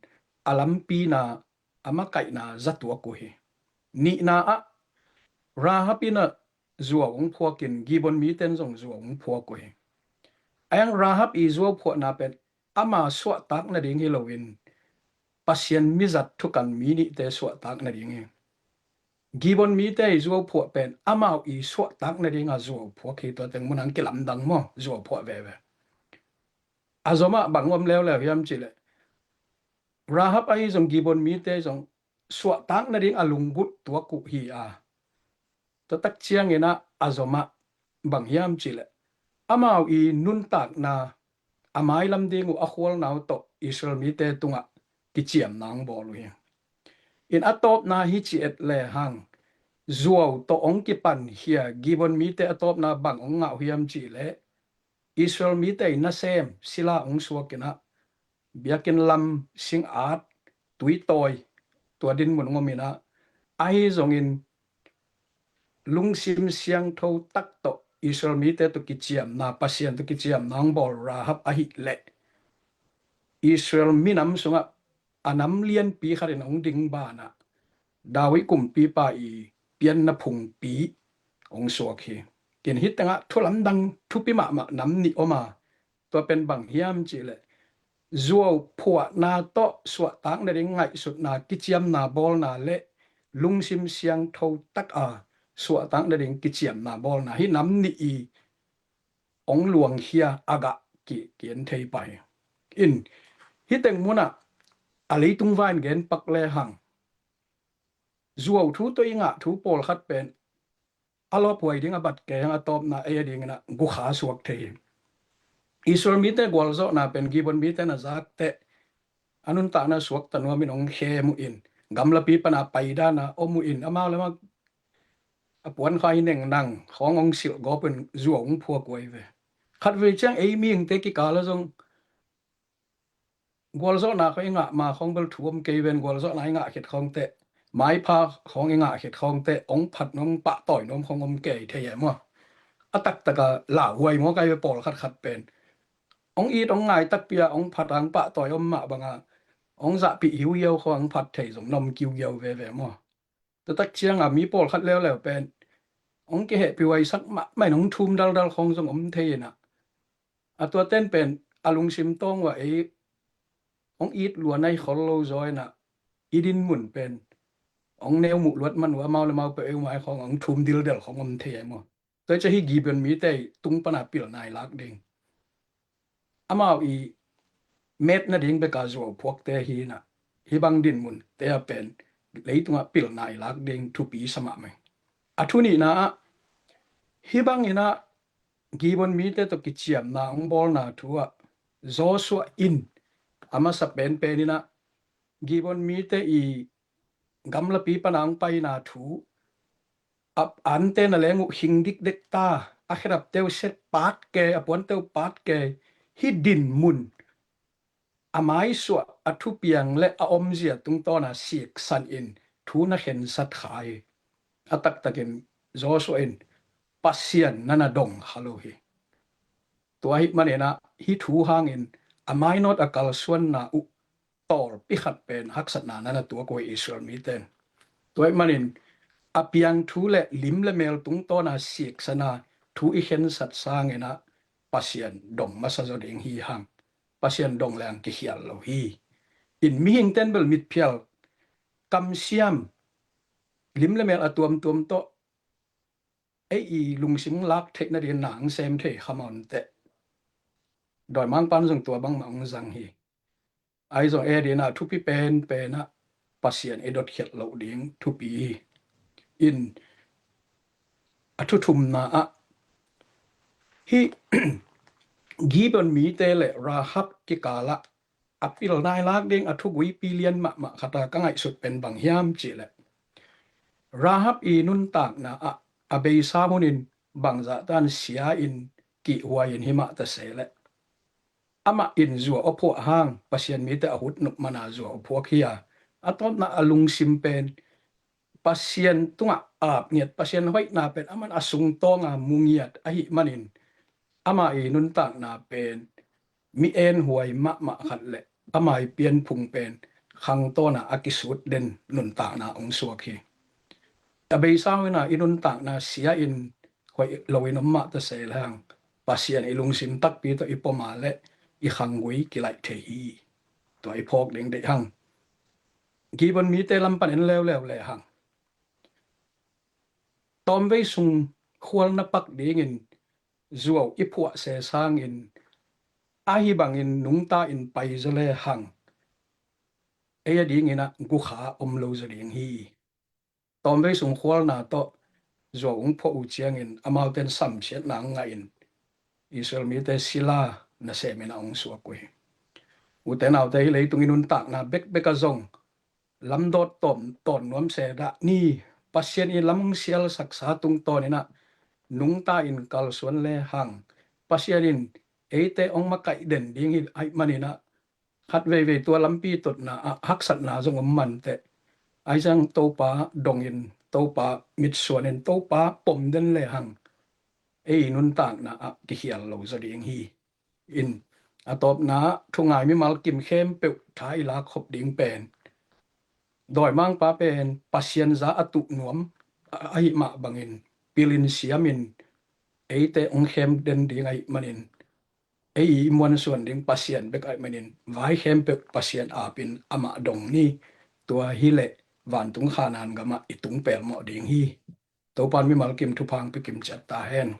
a lampina a makaihna zatuak uh hi. Nihna ah Rahab inah zuau ong phuakin Gibeon miten zong zuau ong phuak uh hi. Ayang Rahab i zuau phuahna pen ama suahtak nading hi loin Pasian mizat thukan mi nihte suahtak nading hi. Gibeon mite i zuau phuah pen amau i suahtak nadinga zuau phuak hi. Tua teng munang kilamdang maw, zuau phuah veve. A zomah bang om leuleu hiam cihleh Rahab ahi zong Gibeon mite zong suahtak nading a lunggulh tuak uh hi a. Tua tak cianginah a zomah bang hiam cihleh amau i nuntakna a mailam ding uh a khualna uh tawh Israel mite tungah kiciamna ong bawl uh hi. In a tawpna hi ci et lehang zuau tawh ong kipankhia Gibeon mite a tawpna bang ong ngah uh hiam cihleh Israel mite i nasem sila ong suakinah biakinn lam, singat, tuitawi, tua dinmun ong om inah ahi zongin lungsim siangtho tak tawh Israel mite tawh kiciamna, Pasian tawh kiciamna ong bawl Rahab ahih leh Israel minam sungah a nam lianpi khatin ong ding banah David kumpipa i pianna phungpi ong suak hi. Kin hitengah thulamdang thupi mahmah nam nih om a, tua pen bang hiam cihleh zuau phuahna tawh suahtak nading ngaihsutna kiciamna bawlna le lungsim siangtho taka suahtak nading kiciamna bawlna hi nam nih i ong luangkhia a gah ki, ki en thei pah hi. In hiteng munah a leitung vain gen pak lehang zuau thu tawh i ngah thu pawlkhat pen a lawphuai ding a bat kei hang a tawpna ei a dinginah gukha suak thei hi. Israel mite gualzawhna pen Gibeon mite na zak teh a nuntakna suakta nuamin ong khem uh in gamlapi pana paidana om uh in amau le amau a puan kha hi neng nang khawng ong silh gawp in zuau ong phuak uh ahi ve. Khatvei ciang ei mihingte kikal ah zong gualzawhna khawng i ngah ma khawng bel thu om kei ven, gualzawhna i ngah khit khawng teh maipha khawng i ngah khit khawng teh ong phat nuam pahtawi nuam khawng om kei thei e maw? A taktaka lauhuai maw kai ve pawlkhat khat pen ong it ong ngai takpi a ong phat ang pahtawi om mah banga ong zahpih hiuhiau khawng ang phat thei zong na om kiugiau veve maw? Tua tak cianga mi pawlkhat leuleu pen ong kihehpih huaisak mahmah in ong thum daldal khawng zong om thei inah a tuaten pen a lungsim tawng uh a ei ong it lua nai khol lo zaw inah i dinmun pen ong neu muh luat man uh amau le amau peuh ei uh mai khawng ong thum dildel khawng om thei ai maw? Tua hi ciah hih Gibeon mite tung pana pilna i lak ding. Amau i met nading beka zuau phuakte hi inah hih bang dinmunte a pen leitungah pilna i lak ding thupi sa mahmah hi. A thu nihna ah hih bang inah Gibeon mite tawh kiciamna ong bawlna thu ah Joshua in a masa penpen inah Gibeon mite i gamlapi pana hong paina thu, a ante na leng uh hing dikdek ta, a khedapte uh set pat kei, a puante uh pat kei, hih dinmun a maisuah, a thupiang le a omzia tungtawna siksan in thu na khensat kha hi. A taktakin Joshua in Pasian na na dong kha lo hi. Tua ahih maninah hih thu hangin a mainawt a kalsuanna uh tawlpi khat pen haksatna na na tuak uh hi Israel mite in. Tua ahih manin a piang thu le lim le mel tungtawna siksana thu i khensat sanginah Pasian dong masa zaw ding hi hang. Pasian dong leng kikhial lo hi. In mihingten bel mitphial, kamsiam, lim le mel a tuamtuam tawh ei i lungsim lak theih nadingin na hong sem thei kha mawnteh. Dawimangpan zong tua bangmah hong zang hi. Ahi zong ei dinah thupi penpenah Pasian i dotkhiat loh ding thupi hi. In a thuthumna ah hih Gibeon mite le Rahab kikalah a pilna i lak ding a thuguipi lian mahmah khata ka ngaihsut pen bang hiam cihleh, Rahab i nuntakna ah a beisa hunin bangzahtan sia-in kihhuai-in himah ta se leh, amah in zuau a phuah hang Pasian mite a hutnop mana zuau a phuak hi a, a tawpna a lungsim pen Pasian tungah ap ngiat, Pasian hoihna pen aman a sungtawnga mu ngiat ahih manin ama i nuntakna pen mi enhuai mahmah khat le ama i pianphung pen khangtawna a kisut den nuntakna hong suak hi. A beisa hunin i nuntakna sia-in hoih loin om mah ta se lehang Pasian i lungsim takpi tawh i poma le i khanggui kilaih thei hi. Tua i phawk ding deih hang. Gibeon mite lam pan en leuleu lehang, tawmvei sung khualna pak dingin zuau i phuah se sangin ahi bangin nungta in pai zaw lehang ei a dinginah gukha om lo zaw ding hi. Tawmvei sung khualna tawh zuau hong phuah uh ciangin amauten samsiatna hong ngahin Israel mite sila nasemin a hong suak uh hi. Ute naute, hih leitung i nuntakna bekbek a zong lamdawt tawm tawn nuam se dah ni. Pasian i lam hong sialsaksa tungtawninah nungta in kalsuan lehang Pasian in eite hong makaih den ding hi ahih maninah khat veivei tua lampi tutna ah haksatna zong om manteh, ahi zong Topa dongin, Topa mitsuanin, Topa pom den lehang ei nuntakna ah kikhial lo zaw ding hi. In a tawpna ah thungai mimal kim khempeuh tha i lak khop ding pen dawimangpa pen Pasian za a tuh nuam ahih mah bangin pilin siamin eite hong khem den ding ahih manin ei i muansuan ding Pasian bek ahih manin vai khempeuh Pasian apin amah dong ni. Tua hileh vantung Khanaan gamah i tung pelmawh ding hi. Topan mimal kim thupha hong pia kim ciat ta hen.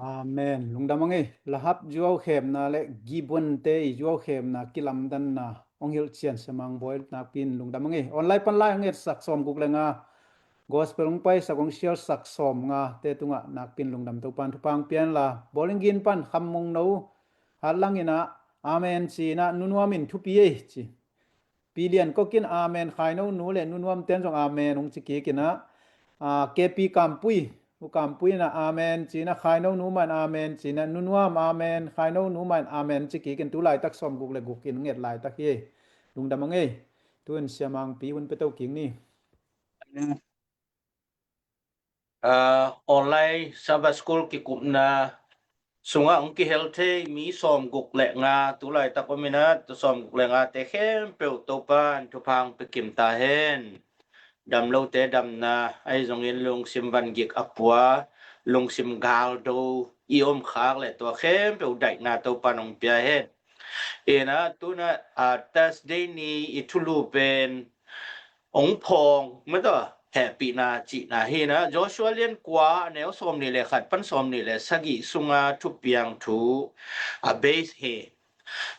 Amen. Lungdam a ngei. Rahab zuau khemna le Gibeon-te i zuau khemna kilamdanna hong hilh Sia Mang Bawi nakpin lungdam a ngei. Online pan lai hong etsak sawmguk le nga, gospel hong paisak hong sialsak sawmngate tungah nakpin lungdam. Topan thupha hong pia hen la. Bowling Green pan Kham Mung No, Hatlang in ah amen ci-in ah, Nu Nuam in thupi ei ci. Pi Lian Kok in amen, Khaino nu le Nu Nuam ten zong amen hong ci kik in ah, ah, K P Kampui, U Kampui in ah amen ci-in ah, Khaino nu mah in amen ci-in ah, Nu Nuam amen, Khaino nu mah in amen ci kik in, tu laitak sawmguk le guk in hong et laitak hi. Lungdam a ngei. Tu-in Sia Mangpi hun pia to kik ni. Ah, online Sabbath School kikupna sungah hong kihel thei mi sawmguk le nga, tu laitak om in ah, tu sawmguk le ngate khempeuh Topan thupha hong pia kim ta hen. Damlote damna, ahi zongin lungsim vangik a pua, lungsim galdo i om khak le tua khempeuh daihna Topan hong pia hen. In ah, tu-in ah, ah, Thursday ni i thulu pen hong phawng mah tawh hehpihna cihna hi in ah, Joshua lian kua, a neu sawmnih le khat pan sawmnih le sagih sunga thupiang thu a base hi.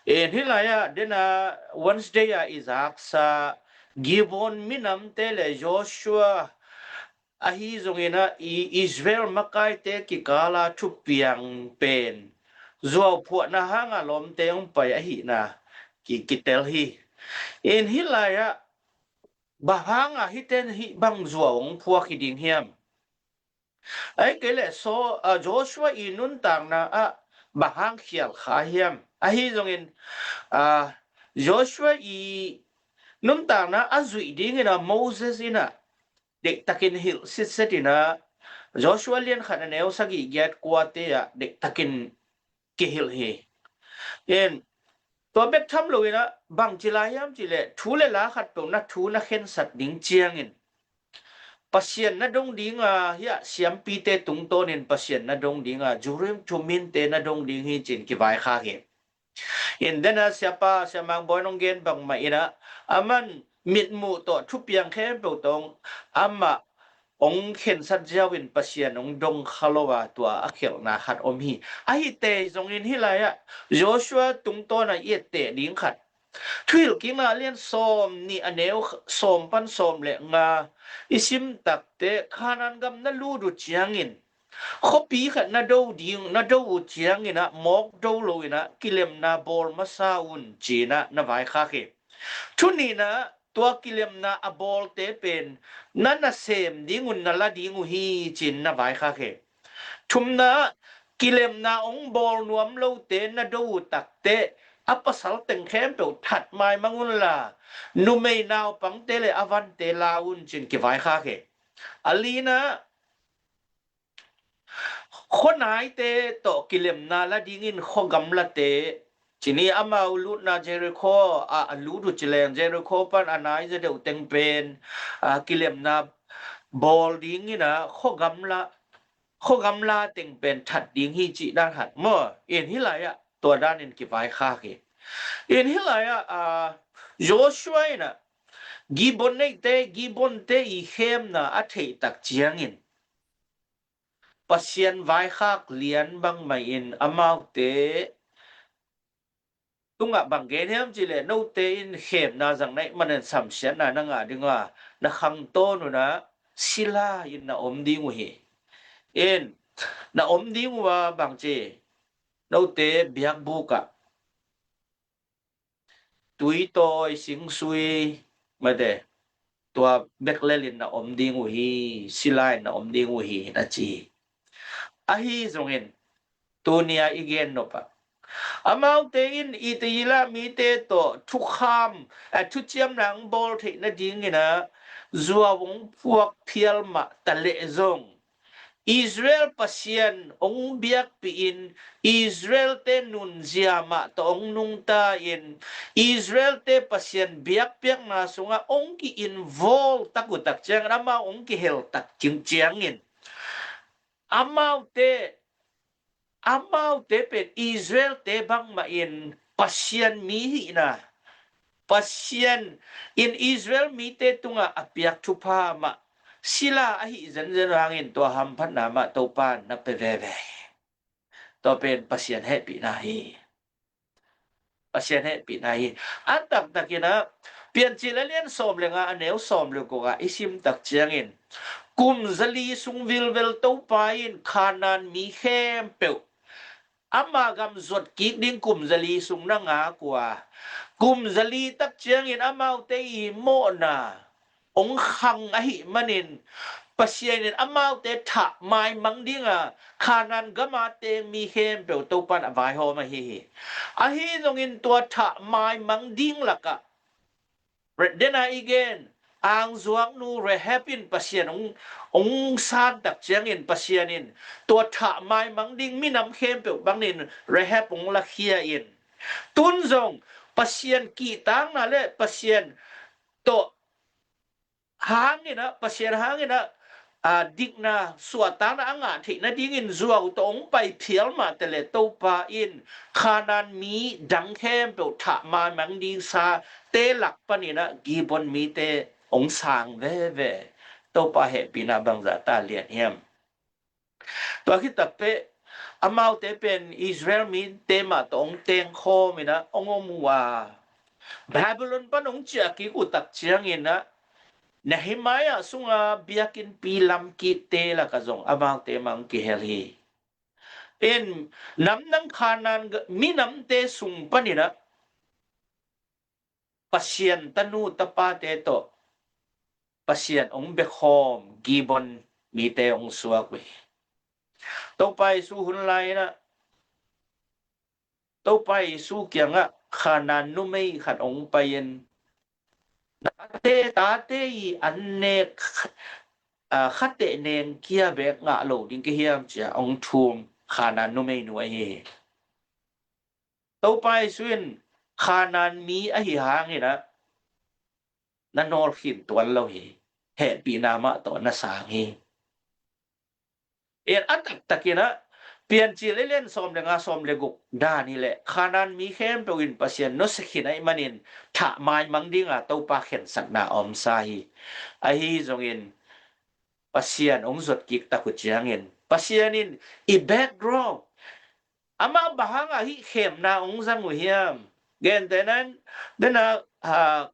In hih lai-ah, den ah Wednesday ah i zaksa Gibeon minamte le Joshua ahi zongin ah, i Israel makaite kikala thupiang pen zuau phuahna hanga lawmte hong pai ahihna ki, kitel hi. In hih lai-ah Bang hanga hihte in hih bang zuau hong phuak hi ding hiam? Ahih kei leh Saul, a, Joshua i nuntakna ah bang hang khial kha hiam? Ahi zongin, a, Joshua i nuntakna a zuih dingin a Moses in a deihtakin hilh sitset in a Joshua lian khat a neu sagih giat kuate ah deihtakin kihilh hi. In, tua bek tham loin a bang ci lai hiam cih leh thu le la khat peuh na thu na khensat ding ciangin Pasian na dong ding a, hiah siampite tungtawnin Pasian na dong ding a, Urim Thummim te na dong ding hi ci-in kivaikhak hi. In, dena siapa, siamang bawi nong gen bangmah in a, aman mitmuh tawh thupiang khempeuh tawh amah hong khensat ziau in Pasian hong dong kha lo a, tua a khialhna khat om hi. Ahi te zongin hih lai-ah Joshua tungtawn a i etteh ding khat, Thuhilhkikna lian sawm nih a neu sawm pan sawm le nga i sim takte, Kanaan gam na lut uh ciangin khuapi khat na do ding, na do uh ciangin a mawk do loin a kilemna bawl masa un ci-in a na vaikhak hi. Thu nihna, tua kilemna a bawlte pen na nasem ding un na la ding uh hi ci-in na vaikhak hi. Thumna, kilemna hong bawl nuam lote na do uh takte, a pasal teng khempeuh that maimang unla, numei naupangte le a vante la un ci-in kivaikhak hi. A lina, khuanaite tawh kilemna la dingin khua gamlate, ci ni, amau lutna Jericho a, a lut uh ci leng, Jericho pan a nai za deuh teng pen, a, kilemna bawl dingin a khua gamla, khua gamla teng pen that ding hi cih dan khat maw. In, hih lai-ah tua danin kivaikhak hi. In, hih lai-ah, a, Joshua in a Gibeon neite, Gibeonte i khemna a theih tak ciangin Pasian vaikhak lian bangmah in amaute tungah bang gen hiam cih leh, note in khemna zang na hih manin samsiatna na ngah ding a, na khangtawn un a sila in na om ding uh hi. In, na om ding uh a, bangci, note biakbuk ah tuitawi, singsui, mate, tua bek lelin na om ding uh hi, sila in na om ding uh hi, na ci hi. Ahi zongin, tuni-a i gen nop ah, amaute in Israel mite tawh thukham, a, thuciamna hong bawl theih nadingin a zuau hong phuak phial mah ta leh zong, Israel Pasian hong biakpih in, Israel-te nunzia mah tawh hong nungta in, Israel-te Pasian biakpiakna sungah hong ki-involve tak uh tak ciangin, amau hong kihel tak ciangin, amaute, amaute pen Israel-te bangmah in Pasian mi hihna, Pasian in Israel mite tungah a piak thupha mah sila ahih zenzen hangin tua hamphatna mah Topa in na pia veve hi. Tua pen Pasian hehpihna hi. Pasian hehpihna hi. A taktakin a, Piancil a lian sawm le nga a neu sawm le guk ah i sim tak ciangin, kum zali sung vilvel Topa in Kanaan mi khempeuh ama gam zuat kik ding kum zali sung na ngak uh a, kum zali tak ciangin amaute i mawhna hong khang ahih manin, Pasian in amaute thah maimang ding a, Kanaan gam a teng mi khempeuh Topa in a vaihawm ahi hi. Ahi zongin tua thah maimang ding lakah, Re-, dena i gen, angzuaknu Rahab in Pasian hong, hong san tak ciangin, Pasian in tua thah maimang ding minam khempeuh bangin Rahab hong lakhia in, tun zong Pasian kihtakna le Pasian tawh hangin a, Pasian hangin a, a, dikna, suahtakna a ngah theih nadingin zuau tawh hong pai phial mah ta leh, Topa in Kanaan mi dang khempeuh thah maimang ding sate lak panin a Gibeon mite hong sang veve. Topa hehpihna bangzah ta lian hiam. Tua khit takte, amaute pen Israel mite mah tawh hong tengkhawm in a hong om uh a, Babylon pan hong ciah kik uh tak ciangin a, Nehemiah sunga biakinnpi lam kitte lakah zong amaute mah hong kihel hi. In, namdang Kanaan ga-, minamte sung panin a, Pasian tanu tapate tawh Pasian hong bekhawm Gibeon mite hong suak uh hi. Topa Jesu hun lai-in ah Topa Jesu kiangah Khanaan numei khat hong pai-in, "Nate, tate i an nek, aa, khate neng kia beek ngah lo ding ka hiam?" ci-a hong thum Khanaan numeinu ahi hi. Topa Jesu in Khanaan mi ahi hangin ah na nawlkhin tuan lo hi. Hehpihna mah tawh na sang hi. In a taktakin ah Piancil a lian sawm le nga, sawm le guk dan hi leh, Khanaan mi khempeuh in Pasian nusia khin ahih manin thah maimang dinga Topa khensatna a omsa hi. Ahi zongin Pasian hong zuat kik tak uh ciangin Pasian in i background, amah bang hanga hih khemna hong zang uh hiam? Gentehna-in, dena, ha,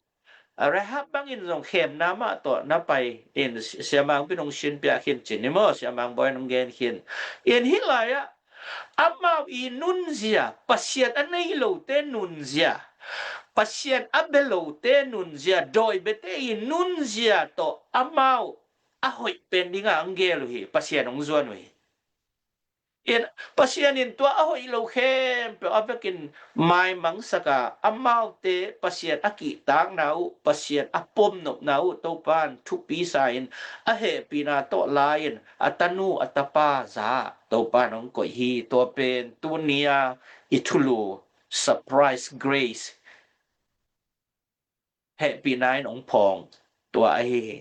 Rahab bangin zong khemna mah tawh na pai in, Siamang Pin hong sinpia khin cin ni maw, Siamang Bawi in hong gen khin. In hih lai-ah amau i nunzia, Pasian a nei lote nunzia, Pasian a bia lote nunzia, dawi biate i nunzia tawh amau a hoih pen dinga hong gel uh hi, Pasian hong zuan uh hi. In Pasian in tua a hoih lo khempeuh a vekin maimangsak a, amaute Pasian a kihtakna uh, Pasian a pomnopna uh Topa in thupi sa-in, a hehpihna tawh la-in a tanu a tapa za-ah Topa in hong koih hi. Tua pen tuni-a i thulu, surprise grace, hehpihna in hong phawng tua ahi hi.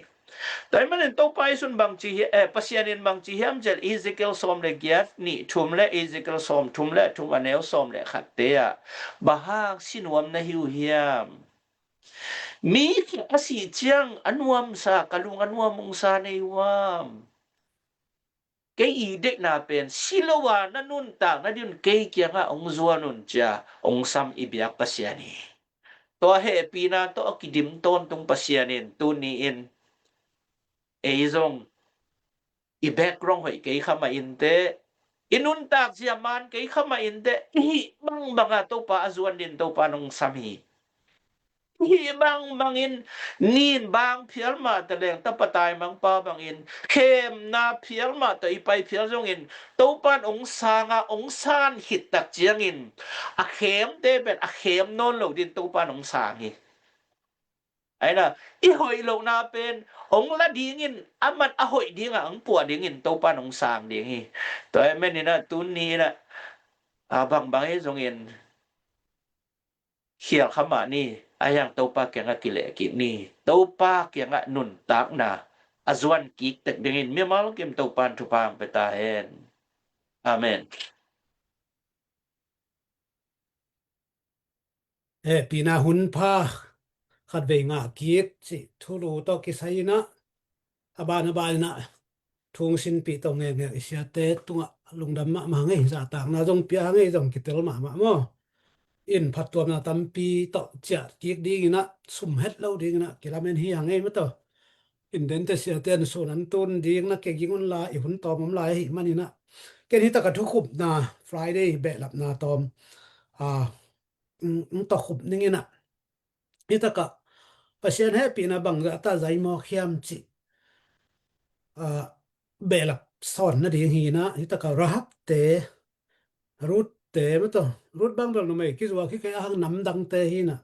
Tua ahih manin Topa Jesu in bangci hi, eh, Pasian in bangci hiam cih leh, Ezekiel sawm le giat, nih, thum le, Ezekiel sawm thum le thum, a neu sawm le khatte ah, "Bang hang si nuam na hi uh hiam? Mi khat a sih ciang a nuamsa, ka lung a nuam hong sa na hi uh hiam? Kei i deihna pen si lo a na nuntak nadingin kei kiangah hong zuan un," ci-a hong sam i biak Pasian hi. Tua hehpihna tawh a kidim tawntung Pasian in tuni-in ei zong i background hoih kei kha mah inteh, i nuntak zia man kei kha mah inteh, i hih bangbanga Topa a zuan dingin Topa in hong sam hi. Hih bangbangin, nin bang phial mah taleng, tapa taimangpa bangin khemna phial mah tawh i pai phial zongin, Topa in hong sang a, hong san khit tak ciangin a khemte pen a khem nawn lo dingin Topa in hong sang hi. Aina, i hoih lohna pen hong la dingin, aman a hoih dinga hong puah dingin Topa in hong sang ding hi. Tua ahih manin ah tuni-in ah, a, bangbang hi zongin khial kha mah ni, a hiang Topa kiangah kilehkik ni. Topa kiangah nuntakna a zuan kik tek dingin mimal kim Topa in thupha hong pia ta hen. Amen. Hehpihna hun pha khatvei ngah kik cih thulu tawh kisai-in ah, a ban a ban-in ah thu hong sinpih tawh ngeingei i siate tungah lungdam mahmah hang ei, zahtakna zong pia hang ei, zong kitel mahmah maw. In phattuamna tampi tawh ciah kik dingin ah, sum het lo dingin ah kilamen hi hang ei maw tawh. In dente siate in sun an tun ding na kei ging un la, i hun tawm om lai ahih manin ah, ken hi takah thukhupna, Friday behlapna tawm, a, mm, mm, tawh khup ning in ah, hi takah Pasian hehpihna bangzah ta zai mawk hiam cih, a, behlap sawn nading hi-in ah, hi takah Rahabte, Ruthte maw tawh, Ruth bang bel numei kizuak hi kei a, hang namdangte hi-in ah.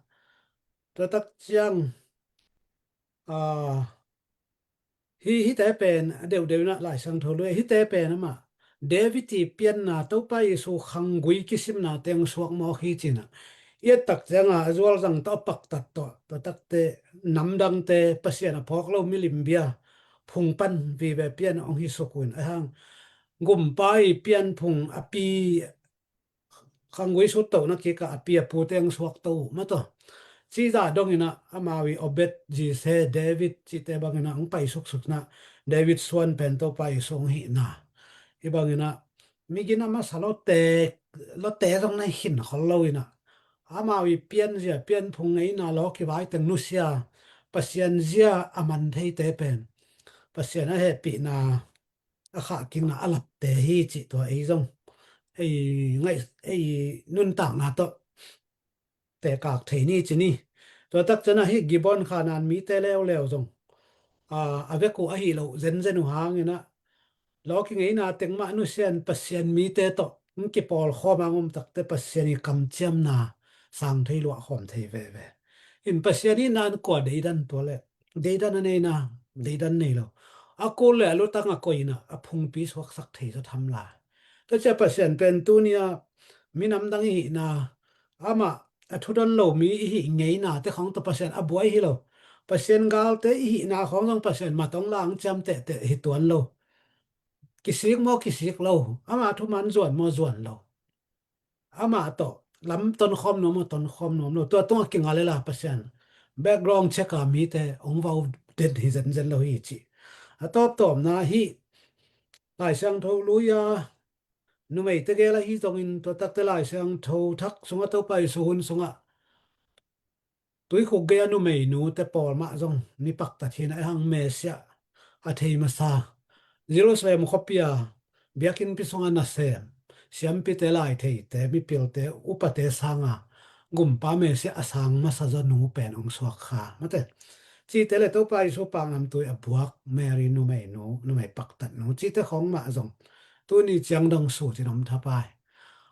Tua tak ciang, a, hi, hihte pen a deuhdeuh in ah Lai Siangtho lui, hihte pen amah David i pianna, Topa Jesu khanggui kisimna teng suak mawk hi ci-in ah. I et tak cianga a zualzang tawh, a paktat tawh, tua takte, namdangte, Pasian a phawk lo milim bia phung pan vive pian hong hi suk uh in, a hang gumpa i pianphung a pi khanggui suttohna kikah a pi a pute hong suakto uh maw tawh. Cih zah dongin ah amau i Obed, Jesse, David cihte bangin ah hong pai suksuk in ah, David suan pen Topa Jesu hong hihna. Hih bangin ah migin a masa lote, lote zong na hi khin khol lo-in ah, amau i pianzia, pianphung ngeina, lawkivai teng nusia, Pasian zia a man theite pen Pasian a hehpihna, a khahkikna a lapte hi cih tua ei zong ei ngaih, ei nuntakna tawh tekak thei ni ci ni. Tua tak ciangah hih Gibeon Khanaan mite leuleu zong a, a vek uh ahi loh zenzen uh hangin ah, lawki ngeina teng mah nusia in Pasian mite tawh hong kipawlkhawm a hong om takte Pasian i kamciamna sang thei, luahkhawm thei veve. In Pasian itna in kua deidan tua le, deidan a neina, deidan nei lo. A kul le a lutang a koina a phungpi suaksak thei zaw tham lai. Tua ciah Pasian pen tuni-a minam dang i hihna, amah a thudon lo mi i hih ngeina te khawng tawh Pasian a buai hi lo. Pasian galte i hihna khawng zong Pasian matong la ang ciam tehteh hi tuan lo. Kisik maw kisik lo, amah thuman zuan maw zuan lo, amah tawh lam tonkhawm nuam maw tonkhawm nuam lo, tua tungah kingal ila Pasian background check a mite hong vau den hi zenzen lo hi ci. A tawptawpna hi. Lai Siangtho lui-a numei tegel ahi zongin tua takte Lai Siangtho thak sungah Topa Jesu hun sungah tuikhuk gei-a numeinu te pawl mah zong mi paktat hi-in ah, ahih hang Messiah a thei masa, Jerusalem khuapi-a biakinnpi sungah nasem, siampite, laitheite, mipilte, upate sanga Gumpa Messiah a sang masa zaw nu pen hong suak kha, mate. Cihte le Topa Jesu paknamtui a buak Mary numeinu, numei paktatnu cihte khawng mah zong tuni ciang dong sut in om thapai.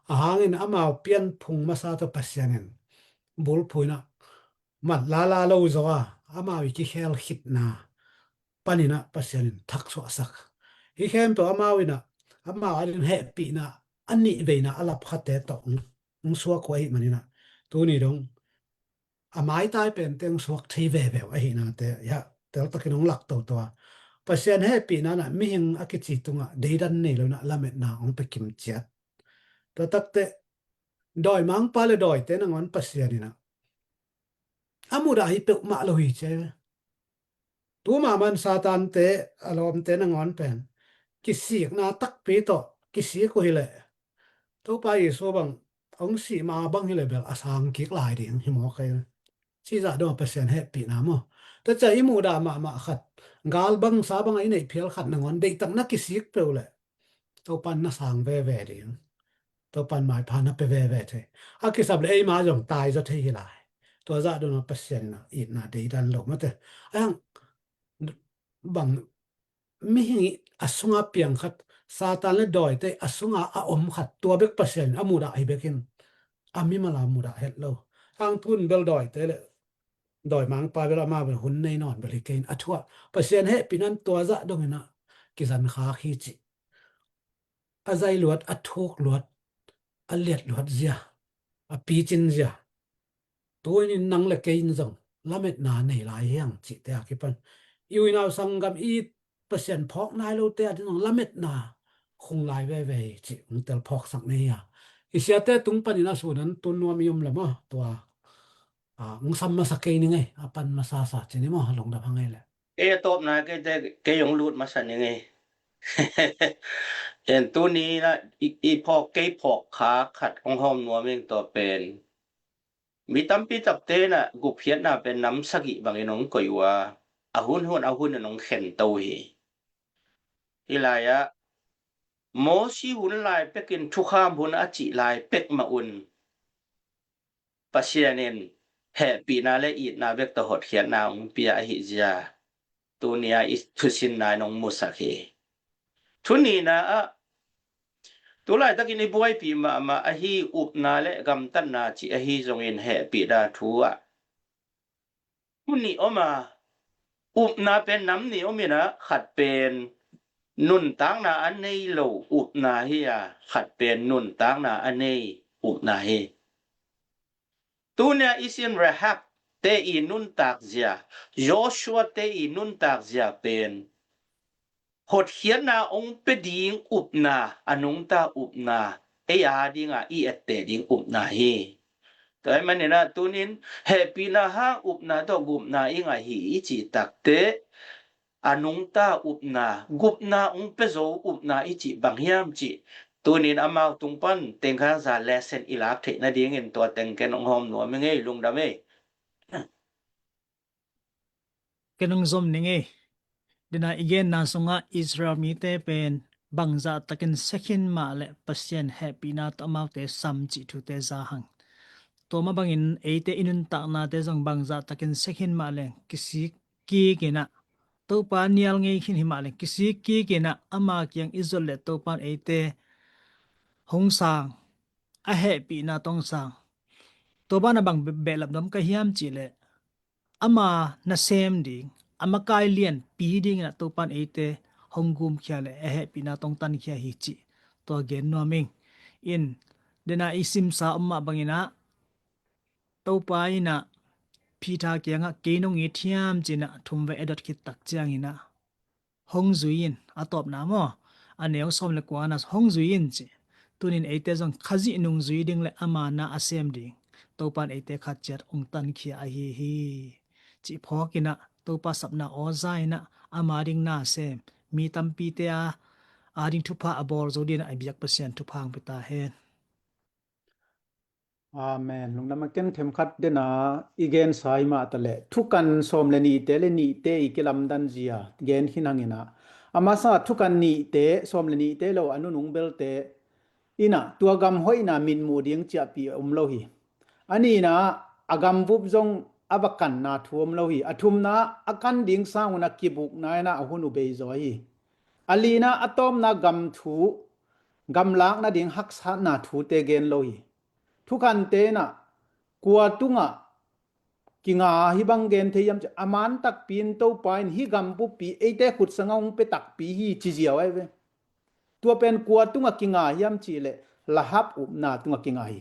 Ahang in amau pianphung masa tawh Pasian in bulphuh in ah mat lala lo zaw a, amau i kikhel khitna panin ah Pasian in thaksuahsak. Hih khempeuh amau in ah, amau ading hehpihna a nih veina a lapkhate tawh hong, hong suak uh ahih manin ah, tuni dong a maitai pente hong suak thei veve uh ahihnate, ya, teltakin hong lak toto a. Pasian hehpihna in ah mihing a kici tungah deidan nei lo in ah lametna hong pia kimciat. Tua takte dawimangpa le dawite nangawn Pasian in ah a mudah hi peuhmah lo hi ci. Tu mahmah in Satante, a lawmte nangawn pen kisikna takpi tawh kisik uh hileh, Topa Jesu bang hong sih ma bang hileh bel a sang kik lai ding hi maw kei. Cih zah dong a Pasian hehpihna maw. Tua ciah i muhdah mahmah khat, gal bangsa bang a i neih phial khat nangawn deihtak na kisik peuh leh Topa in na sang veve ding. Topa in maipha na pia veve thei. A kisap le eima zong tai zaw thei hi lai. Tua zah dong a Pasian in ah itna deidan lo, mate. Ahih hang bang mihing i a sunga piang khat, Satan le dawite a sunga a om khat, tua bek Pasian in a mudah hi bekin a mimal a mudah het lo. Hang tun bel dawite le dawimangpa bel amau bel hun nei nawn bel hi kei in a thu ah Pasian hehpihna in tua zah dong in ah kizan khak hi cih. A zai luat, a thuk luat, a liat luat zia, a picin zia. Tu-in nang le kei in zong lametna nei lai hi hang cihte a kipan i uinau sanggam, i Pasian phawk nai lote ading zong lametna khung lai veve hi cih hong tel phawksak ni hi a. I siate tung panin a sun an tun nuam i om le maw, tua a, hong sam masa kei ning ei, a pan masa sa ci ni maw, a lungdam hang ei le. Ei a tawpna kei te, kei hong lut masa ning ei. En tuni in ah i, i phawk, kei phawk kha khat hong hawm nuam ing, tua pen mi tampi takte in ah gupkhiatna pen nam sagih bangin hong koih uh a, a hun hun a hun in hong khento hi. Hi lai-ah Mosi hun lai pekin thukham hun a cih lai pek mah un Pasian in hehpihna le itna bek tawh hotkhiatna hong pia ahi zia tuni-a i thusinna in hong musak hi. Thu nihna ah, tu laitakin i buaipih mahmah ahi upna le gamtatna cih ahi zongin hehpihna thu ah thu nih om a, upna pen nam nih om in ah, khat pen nuntakna a nei lo upna hi a, khat pen nuntakna a nei upna hi. Tunia i sin Rahab te i nuntak zia, Joshua te i nuntak zia pen hotkhiatna hong pia ding upna, a nungta upna, ei a dinga i etteh ding upna hi. Tua ahih manin ah tunin hehpihna hang upna tawh gupna i ngah hi i cih takte, a nungta upna, gupna hong pia zo upna i cih bang hiam cih tunin amau tung pan tengkhang za lesson i lak theih nadingin tua teng ken hong hawm nuam ing ei, lungdam ei. Ken hong zom ning ei. Dena i genna sungah Israel mite pen bangzah takin sia khin mah leh Pasian hehpihna tawh amaute sam cih thute za hang. Tua mah bangin eite i nuntaknate zong bangzah takin sia khin mah leh kisik kik in ah Topa nial ngei khin hi mah le kisik kik in ah ama kiang i zot le Topa in eite hong sang, a hehpihna tawh hong sang. Topa in a bang be-, behlap nuam ka hiam cih leh ama nasem ding, a makai lianpi ding in ah Topa in eite hong gumkhia le a hehpihna tawh hong tankhia hi cih tua gen nuam ing. In, dena i simsa om mah bangin ah Topa in ah Peter kiangah kei nong it hiam ci-in ah thumvei a dot khit tak ciangin ah hong zui in, a tawpna maw, a neu sawm le kuana hong zui in ci. Tunin eite zong Khazih nungzui ding le ama na a sem ding Topa in eite khat ciat hong tankhia ahi hi. Cih phawk in ah Topa sapna aw za in ah ama ding na sem mi tampite a, a ding thupha a bawl zo dingin ah i biak Pasian thupha hong pia ta hen. Amen. Lungdam a, ken themkhat dena i gensa hi mah ta leh thukan sawm le nihte le nihte i kilamdan zia gen khin hangin ah, a masa thukan nihte, sawm le nihte lo a nunung belte in ah tua gam hoihna mitmuh ding ciahpih a um lo hi. A nihna, a gamvup zong a va kanna thu om lo hi. A thumna, a kan ding sangun a kibukna in ah a hun uh bei zaw hi. A lina, a tawpna gam thu, gamlak nading haksatna thute gen lo hi. Thukante in ah kua tungah kinga hi bang gen thei hiam ci, a man takpi in Topa in hih gam buppi eite khut sangah hong pia takpi hi ci ziau ahi ve. Tua pen kua tungah kinga hiam cih leh Rahab upna tungah kinga hi.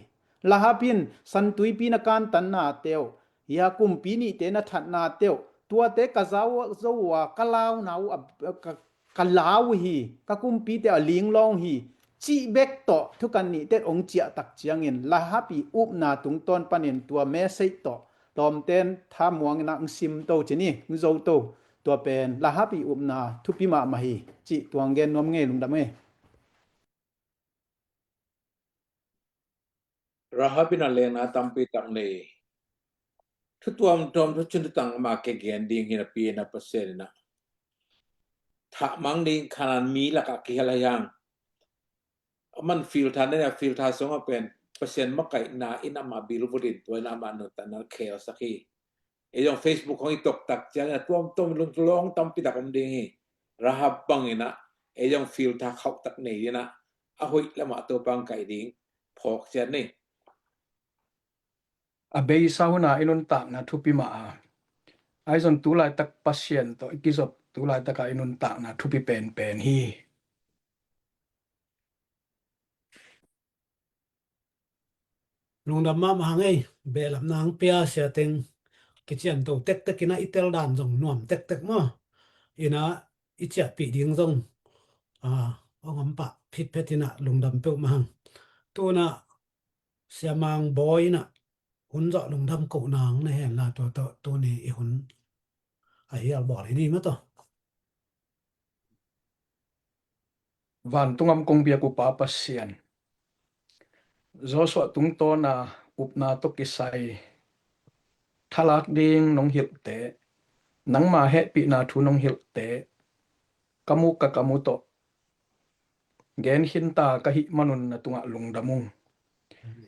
Rahab in santuipi na kantanna teuh, hia kumpi nihte na thatna teuh, tuate ka zau zo uh a, ka launa uh a, ka, ka lau uh hi, ka kumpite a linglawng hi, cih bek tawh thukan nihte hong ciah tak ciangin Rahab i upna tungtawn panin tua message tawh lawmten thamuang in ah hong simto ci ni, hong zoto. Tua pen Rahab i upna thupi mahmah hi cih tuang gen nuam ngei, lungdam ngei. Rahab in a lengna tampi tak nei. Thu tuamtuam, thu cin thu tang ama kigen ding hi napi in ah Pasian in ah thahmang ding Kanaan mi lakah kihel a hiang. A man filter nen a filter sungah pen Pasian makaihna in ama bilvut in tua in ama nuntakna khelsak hi. Ei zong Facebook hong i tok tak ciangin a tuamtuam lunglawng tampi tak om ding hi. Rahab bangin ah ei zong filter khauh tak nei in ah a hoih lamah Topa hong kaih ding phawk ciat ni. A beisa hunah i nuntakna thupi mah a, ahi zong tu laitak Pasian tawh i kizop tu laitaka i nuntakna thupi penpen hi. Lungdam mahmah hang ei, behlapna hong pia sia teng kicianto tektek in ah i tel dan zong nuam tektek maw. In ah i ciahpih ding zong, ah, hong om pah phitphet in ah lungdam peuhmah hang. Tu in ah Sia Mang Bawi in ah hun zawh lungdam kohna hong nei hen la, tua tawh tuni i hun a hial bawl hi ni maw tawh. Vantung a om kong biak uh Pa Pasian, Joshua tungtawna upna tawh kisai thalak ding nong hilhte, nangma hehpihna thu nong hilhte, ka muk ka kam uh tawh gen khinta ka hih manun na tungah lungdam ung.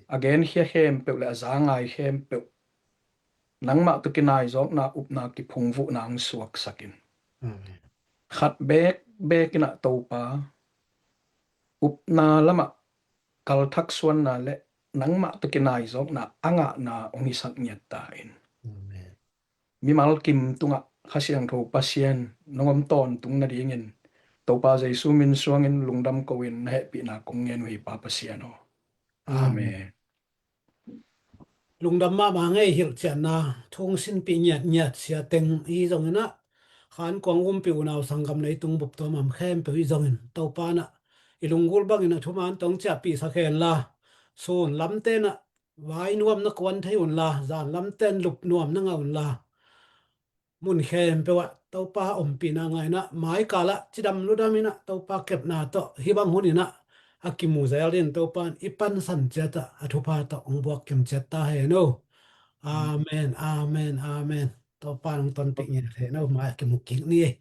A genkhia khempeuh le a za ngai khempeuh nangmah tawh kinaizawkna upna kiphungvuhna hong suaksak in. Amen. Khat bekbek in ah Topa, upna lamah kalthak suanna le nangmah tawh kinaizawkna a ngahna hong hisak ngiat ta in. Amen. Mimal kim tungah Kha Siangtho Pasian nong om tawntung nadingin Topa Jesu min suangin lungdam ko-in na hehpihna kong ngen uh hi Pa Pasian aw. Amen. Amen. Lungdam mahmah ngei hilhcianna thu hong sinpih ngiatngiat sia teng i zongin ah, khankuang umpi unau sanggam leitung bup tuamam khempeuh i zongin Topa in ah i lunggulh bangin ah thuman tawh hong ciahpihsak hen la, sun lamte in ah vai nuam na kuan thei un la, zan lamte in lup nuam na ngah un la, mun khempeuh ah Topa ompihna ngah in ah, maikal ah cidam ludam in ah Topa kepna tawh hih bang hun in ah a kimu zel dingin Topa in i pansan ciat ah a thupha tawh hong buak kim ciat ta hen aw. Amen, amen, amen. Topa in hong tonpih ngiat hen aw, mai ah kimu kik ni.